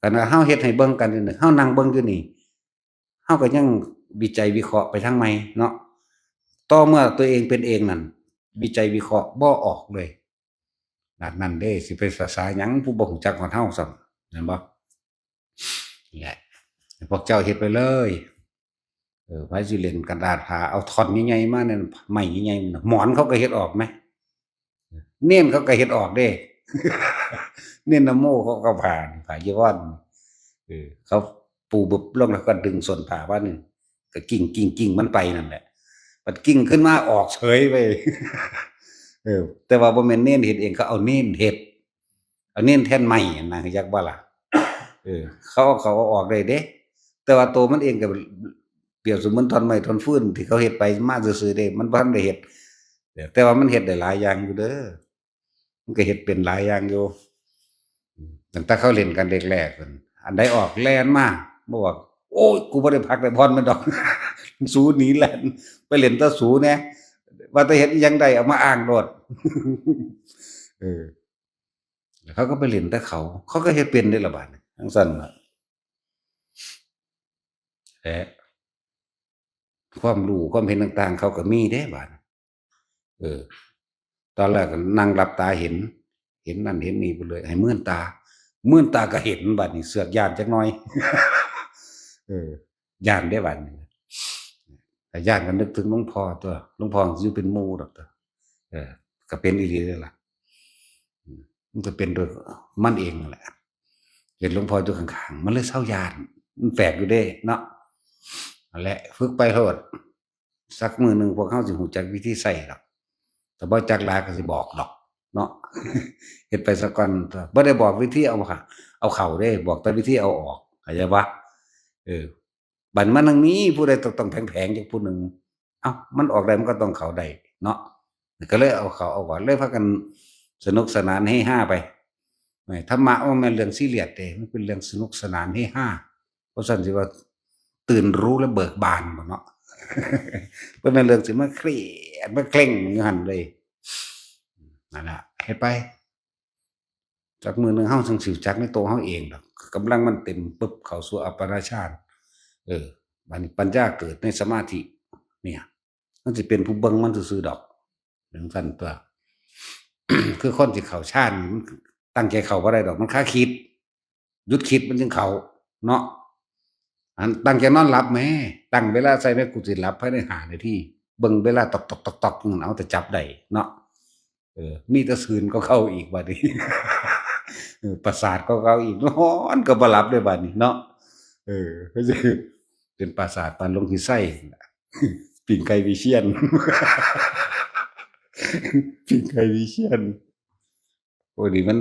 ขนาดเฮาเฮ็ดให้เบิ่งกันอยู่นี่ เฮานั่งเบิ่งอยู่นี่ เฮาก็ยังวิจัยวิเคราะห์ไปทางใหม่เนาะ ต่อเมื่อตัวเองเป็นเองนั่น วิจัยวิเคราะห์บ่ออกเลย นั่น นั่นเด้ สิไปภาษาหยัง ผู้บ่ฮู้จักฮอดเฮาซ้ำ แม่นบ่ นี่แหละ พวกเจ้าเฮ็ดไปเลย เออ ไผสิเล่นกระดาษผ้า เอาท่อนใหญ่ๆ มานั่น ไม้ใหญ่ๆ นั่นน่ะ หมอนเขาก็เฮ็ดออกแหม เณรเขาก็เฮ็ดออกเด้ เณรนะโมเขาก็ผ่า ผ่าจีวร เออ เขาปูบึบลงแล้วก็ดึงส้นผ้าว่านี่ ก็กิ่ง กิ่ง กิ่งมันไปนั่นแหละ บัดกิ่งขึ้นมาออกเฉยไป เออ แต่ว่าบ่แม่นเณรเฮ็ดเอง เขาเอาเณรเฮ็ด เอาเณรแทนไม้นะ จักบ่ล่ะ เออ เขา เขาเอาออกได้เด้ แต่ว่าตัวมันเองก็เปรียบเสมือนท่อนไม้ท่อนฟืนที่เขาเฮ็ดไปมาซื่อๆเด้ มันบ่ทันได้เฮ็ด แต่ว่ามันเฮ็ดได้หลายอย่างอยู่เด้อ มันก็เฮ็ดเป็นหลายอย่างอยู่ ตั้งแต่เขาเล่นกันแรกๆ อันใดออกแล่นมา บ่ว่า โอ้ย กูบ่ได้พักได้ผ่อนมันดอก สูหนีแล่น ไปเล่นแต่สูแหน่ ว่าแต่เฮ็ดอิหยังได้เอามาอ้างโลด เออ แล้วเขาก็ไปเล่นแต่เขา เขาก็เฮ็ดเป็นเด้ล่ะบาดนี้ จั่งซั้นล่ะ และความรู้ความเห็นต่างๆ เขาก็มีเด้บาดนี้ เออ ตอนแรกก็นั่งหลับตาเห็น เห็นนั่นเห็นนี่ไปเลย ให้เมือนตา เมือนตาก็เห็น บาดนี้เสือกย้านจักหน่อย เออ ย้านเด้บาดนี้ ถ้าย้านก็นึกถึงหลวงพ่อตั่ว หลวงพ่ออยู่เป็นหมู่ดอกตั่ว เออ ก็เป็นอีหลีเด้ล่ะ อืม มันก็เป็นโดยมันเองนั่นแหละ เห็นหลวงพ่ออยู่ข้างๆ มันเลยเซาย้าน มันแปลกอยู่เด้เนาะ นั่นแหละ ฝึกไปโลด สักมื้อหนึ่งพวกเฮาสิฮู้จักวิธีใช้ดอก ถ้าบ่จักหลายก็สิบอกดอกเนาะ เฮ็ดไปซะก่อน บ่ได้บอกวิธีเอาค่ะ เอาเข้าเด้ บอกแต่วิธีเอาออก เข้าใจบ่ เออ บัดมันยังมีผู้ใดต้อง ต้องแผงๆจักผู้หนึ่ง เอ้า มันออกได้มันก็ต้องเข้าได้เนาะ ก็เลยเอาเข้าเอาก่อน เลยพากันสนุกสนานเฮฮาไป แหม ธรรมะบ่แม่นเรื่องซีเรียสเด้ มันเป็นเรื่องสนุกสนานเฮฮา เพราะฉะนั้นสิว่าตื่นรู้และเบิกบานบ่เนาะ บ่แม่นเรื่องสิมาเครียดมาเคร่งอยู่หั่นเลย นั่นล่ะ เฮ็ดไป จักมื้อหนึ่งเฮาจั่งสิรู้จักในตัวเฮาเองดอก กำลังมันเต็มปุ๊บเข้าสู่อัปปนาฌาน เออ บัดนี้ปัญญาเกิดในสมาธิ เนี่ย มันสิเป็นผู้เบิ่งมันซื่อๆดอก จั่งซั่นตัว คือคนสิเข้าฌานนี่มันตั้งใจเข้าบ่ได้ดอก มันคาคิด หยุดคิดมันจึงเข้าเนาะ อันตั้งใจนอนหลับแหม ตั้งเวลาใส่แม่ กูสิหลับภายในห้านาที เบิ่งเวลาตอกๆๆๆ เอาแต่จับได้เนาะ เออ มีแต่ซื่นกว่าเก่าอีกบัดนี้ เออ ประสาทกว่าเก่าอีก นอนก็บ่หลับเด้บัดนี้เนาะ เออ ก็สิเป็นประสาทปานหลวงพี่ไส้ ปิ้งไก่วิเชียร ปิ้งไก่วิเชียร โอ้ นี่มัน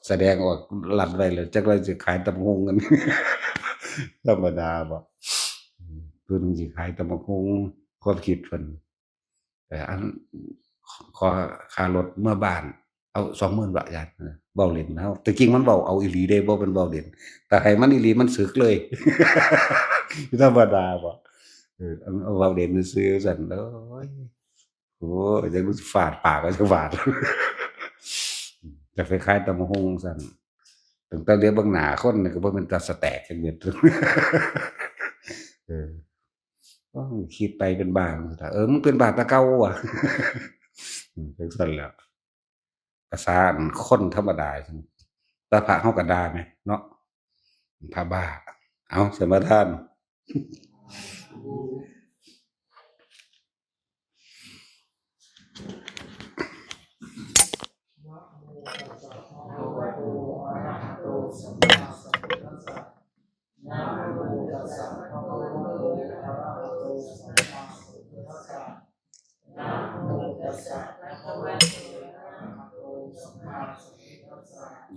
แสดงออกลัดไว้แล้ว จักว่าสิขายตำบักหุ่งกัน ธรรมดาบ่ อืม เพิ่นสิขายตำบักหุ่ง ความคิดเพิ่น เอ่อ อัน ขอค่ารถเมือบ้าน เอาสองหมื่นบาท อาจารย์ เว้าเล่นเนาะ แต่จริงมันเว้าเอาอีหลีเด้ บ่เป็นเว้าเล่น แต่ให้มันอีหลีมันสึกเลย ธรรมดาบ่ เออ เอา เอาเว้าเล่นซื่อๆซั่น โอ้ย โอ้ย จักรู้สิฟาดปากก็สิฟาด จะไปขายตำบักหุ่งซั่น ตั้งแต่เหลียวเบิ่งหน้าคนนี่ก็บ่เป็นตาสะแตกจักเม็ด เออ โอ้ย คิดไปเป็นบ้า เออ มึงเป็นบ้าแต่เก่าว่ะ อืม จังซั่นแหละ ภาษาคนธรรมดา แต่พระเฮาก็ด่าแหมเนาะ พระบ้า เอา สมาทาน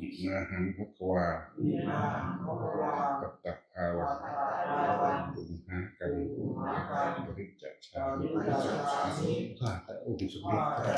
อิมาหังภะคะวา ตะถะภาวัง ตุมหากัง ปริจจชามิ ข้าแต่องค์สมเด็จพระ